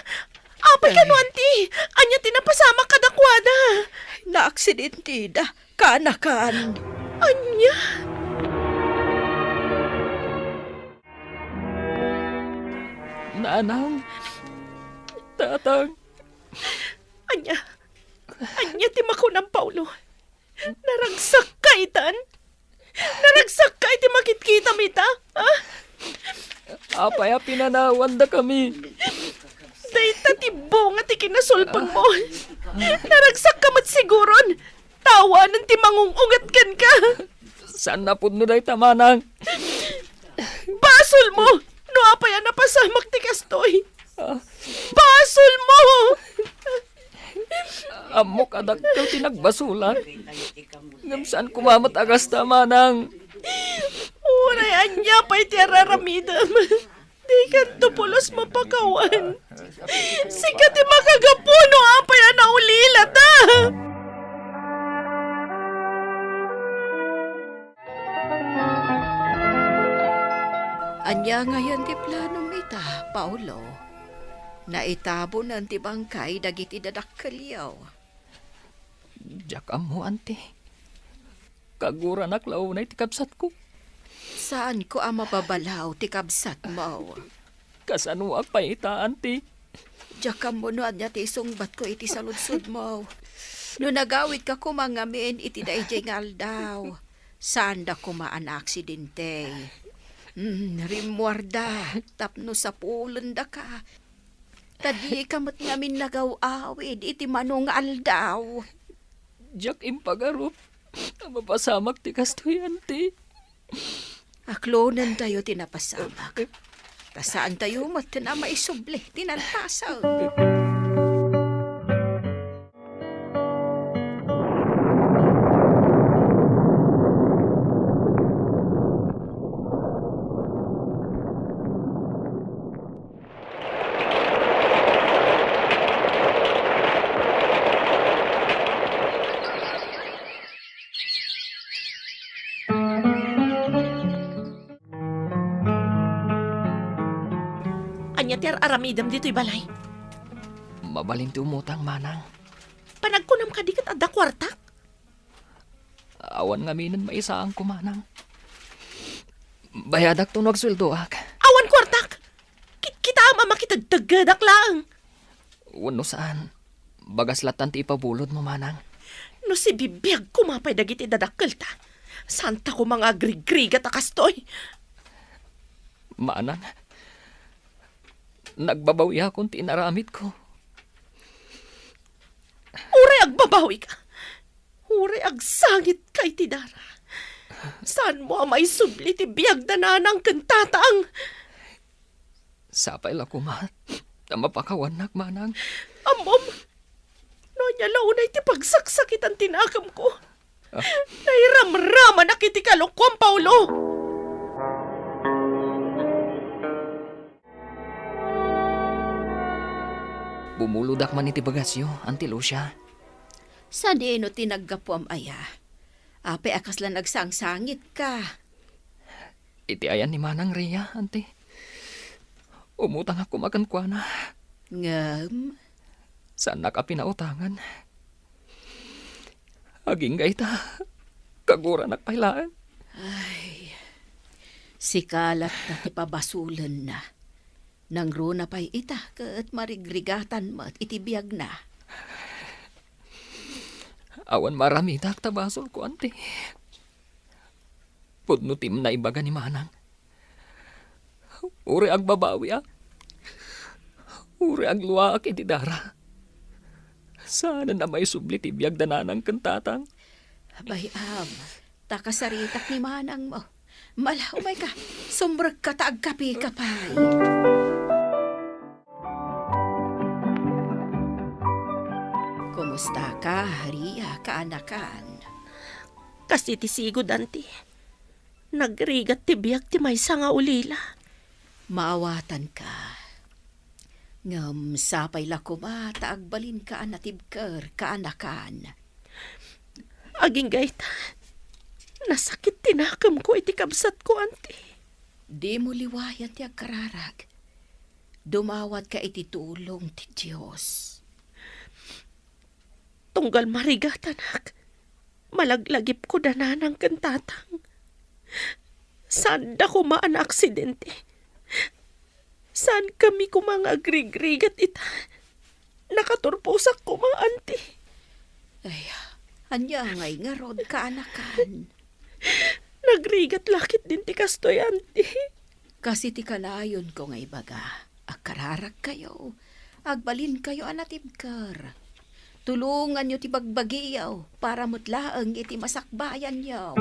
Apay kano, Auntie? Ania ti napasamak kadakuada? Naaksidenteda. Kaanakan. Ania? Nanang, tatang. Ania? Ania ti makunam, Paolo? Naragsakka itan? Naragsakka iti makitkitam ita? Ha? Apay a pinanawandakami? Dayta ti bunga ti kinasulpengmo. Naragsakka met siguron. Tawanen ti mangung-unget kenka. Saan a pudno dayta, manang. Basolmo no apay a napasamak ti kastoy. Ah. Basolmo! Ammok a dakkel ti nagbasolak. Ngem saan koma met a kasta, manang. Uray ania pay ti araramidem. Dikanto pulos mapakawan. Sika ti makagapu no apay a naulilata. Ania ngayen ti planom ita, Paolo? Naitabonen ti bangkay dagiti dadakkelyo. Diak ammo, anti. Kaguranak la unay ti kabsatko. Saanko a mababalaw ti kabsatmo. Kasanoak pay ita, anti? Diak ammo no ania ti isungbatko iti saludsodmo. No nagawidka koma ngamin iti daydiay nga aldaw, saanda koma a naaksidente. Hmm, rimmuarda, tapno sapulendaka. Ta dika met ngamin nagaw-awid iti mano nga aldaw. Diak impagarup a mapasamak ti kastoy, anti. Aklonentayo ti napasamak. Ta saantayo met a maisubli ti nalpasen. Ania ti ar-aramidem ditoy balay? Mabalin ti umutang, manang. Panagkunam kadi ket adda kuartak? Awan ngaminen maisaangko, manang. Bayadakto no agsueldoak. Awan kuartak! Ki-, kitaem a makitegteggedak laeng. Wenno saan, bagas lattan ti ipabulodmo, manang. No sibibiag koma pay dagiti dadakkelta, saanta koma nga agrigrigat a kastoy. Manang, nagbabawiakon ti inaramidko. Uray agbabawika. Uray agsangitka iti dara. Saanmo a maisubli ti biag da nanang ken tatang. Sapay la koma ta mapakawannak, manang. Ammom, no ania la unay ti pagsaksakitan ti nakemko. Ah. Nairamramanak iti kalokoam, Paolo. Bumulodak man iti bagasyo, Auntie Lucia. Sadino ti naggapuam aya? Apay a kasla nagsangsangitka? Iti ayan ni Manang Ria, Auntie. Umutangak koma kenkuana. Ngem? Saannak a pinautangan. Agingga ita, kaguranak pay laeng. Ay, sika latta ti pabasolenna. Nangruna pay ita ket marigrigatan met iti biagna. Awan maaramidak ta basolko, Auntie. Pudno ti naibaga ni Manang. Uray agbabawiak. Uray agluaak iti dara. Saanen a maisubli ti biag da nanang ken tatang. Bay-am, ta kasaritak ni manangmo. Mala, umayka, sumrekka ta agkapika pay. Kumustaka, Ria, kaanakan? Kas iti sigud, Auntie. Nagrigat ti biag ti maysa nga ulila. Maawatanka. Ngem sapay la koma ta agbalinka a natibker, kaanakan. Agingga ita, nasakit ti nakemko iti kabsatko, Auntie. Dimo liwayan ti agkararag. Dumawatka iti tulong ti Dios. Tunggal marigatanak, malaglagipko da nanang ken tatang. Saanda koma a naaksidente. Saankami koma nga agrigrigat ita. Nakaturposak koma, Auntie. Ay, ania ngay ngarud, kaanakan? Nagrigat la ketdin ti kastoy, Auntie. Kas iti kanayonko nga ibaga, agkararagkayo, agbalinkayo a natibker. Tulonganyo ti bagbagiyo para met laeng iti masakbayanyo.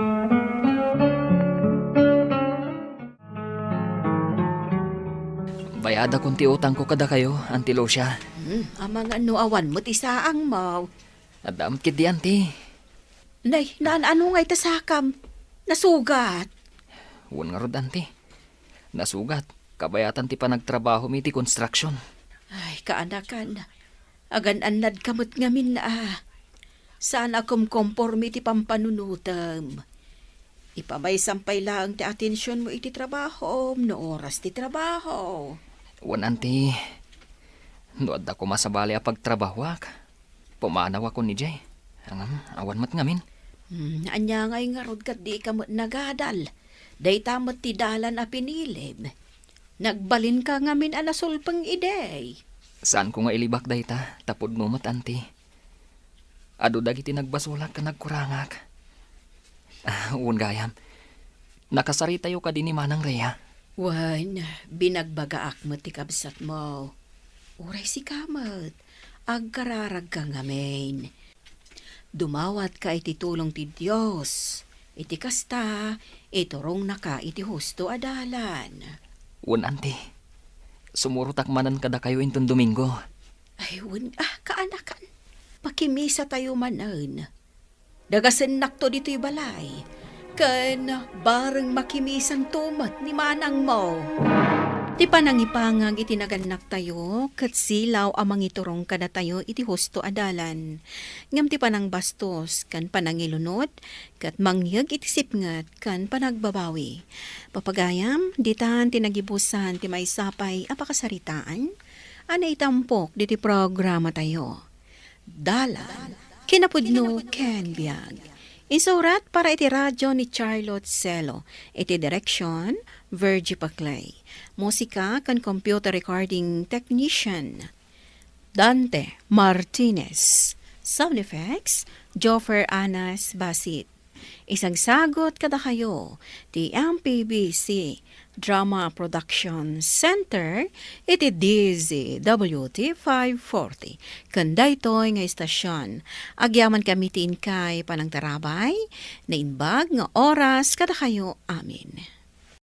Bayadakon ti utangko kadakayo, Auntie Lucia. Hmm, amangan no awan met isaangmo. Adda met ketdi, Auntie. Nay, naan-ano ngay ta sakam? Nasugat? Wen ngarud, Auntie. Nasugat, kabayatan ti panagtrabahomi iti construction. Ay, kaanakan, agan-annadka met ngamin a. Saan a kumkomporme iti pampanunotem. Ipamaysam pay laeng ti atensionmo iti trabahom no oras ti trabaho. Wen, Auntie, no adda koma sabali a pagtrabahoak, pumanawakon idiay. Ngem, awan met ngamin. Hmm, ania ngay ngarud ket dika met nagadal? Dayta met ti dalan a pinilim. Nagbalinka ngamin a nasulpeng idi. Saanko nga ilibak dayta, ta pudno met, Auntie. Adu dagiti nagbasolak ken nagkurangak. Ah, wen gayam. Nakasaritayo kadi ni Manang Rhea? Wen, binagbagaak met ti kabsatmo. Uray sika met, agkararagka ngamin. Dumawatka iti tulong ti Dios. Iti kasta, iturongnaka iti husto a dalan. Wen, Auntie. Sumurotak manen kadakayo inton Domingo. Ay, wen, ah, kaanakan. Makimisatayo manen. Dagasennakto ditoy balay, ken bareng makimisanto met ni manangmo. Ti panangipangag iti nagannaktayo ket silaw a mangiturong kadatayo iti husto a dalan. Ngem ti panangbastos ken panangilunod ket mangyeg iti sipnget ken panagbabawi. Papagayam, ditan ti nagibusan ti maysa pay a pakasaritaan a naitampok ditoy programatayo. Dalan, kinapudno ken biag. Insurat para iti radio ni Charlotte Celo, iti direksyon, Virgie Paclay. Musika ken computer recording technician, Dante Martinez. Sound effects, Joffer Anas Basit. Isagsagut kadakayo ti M P B C Drama Production Center iti D Z W T five forty. Ken daytoy nga istasyon, agyamankami ti inkay panangtarabay, naimbag nga oras kadakayo amin.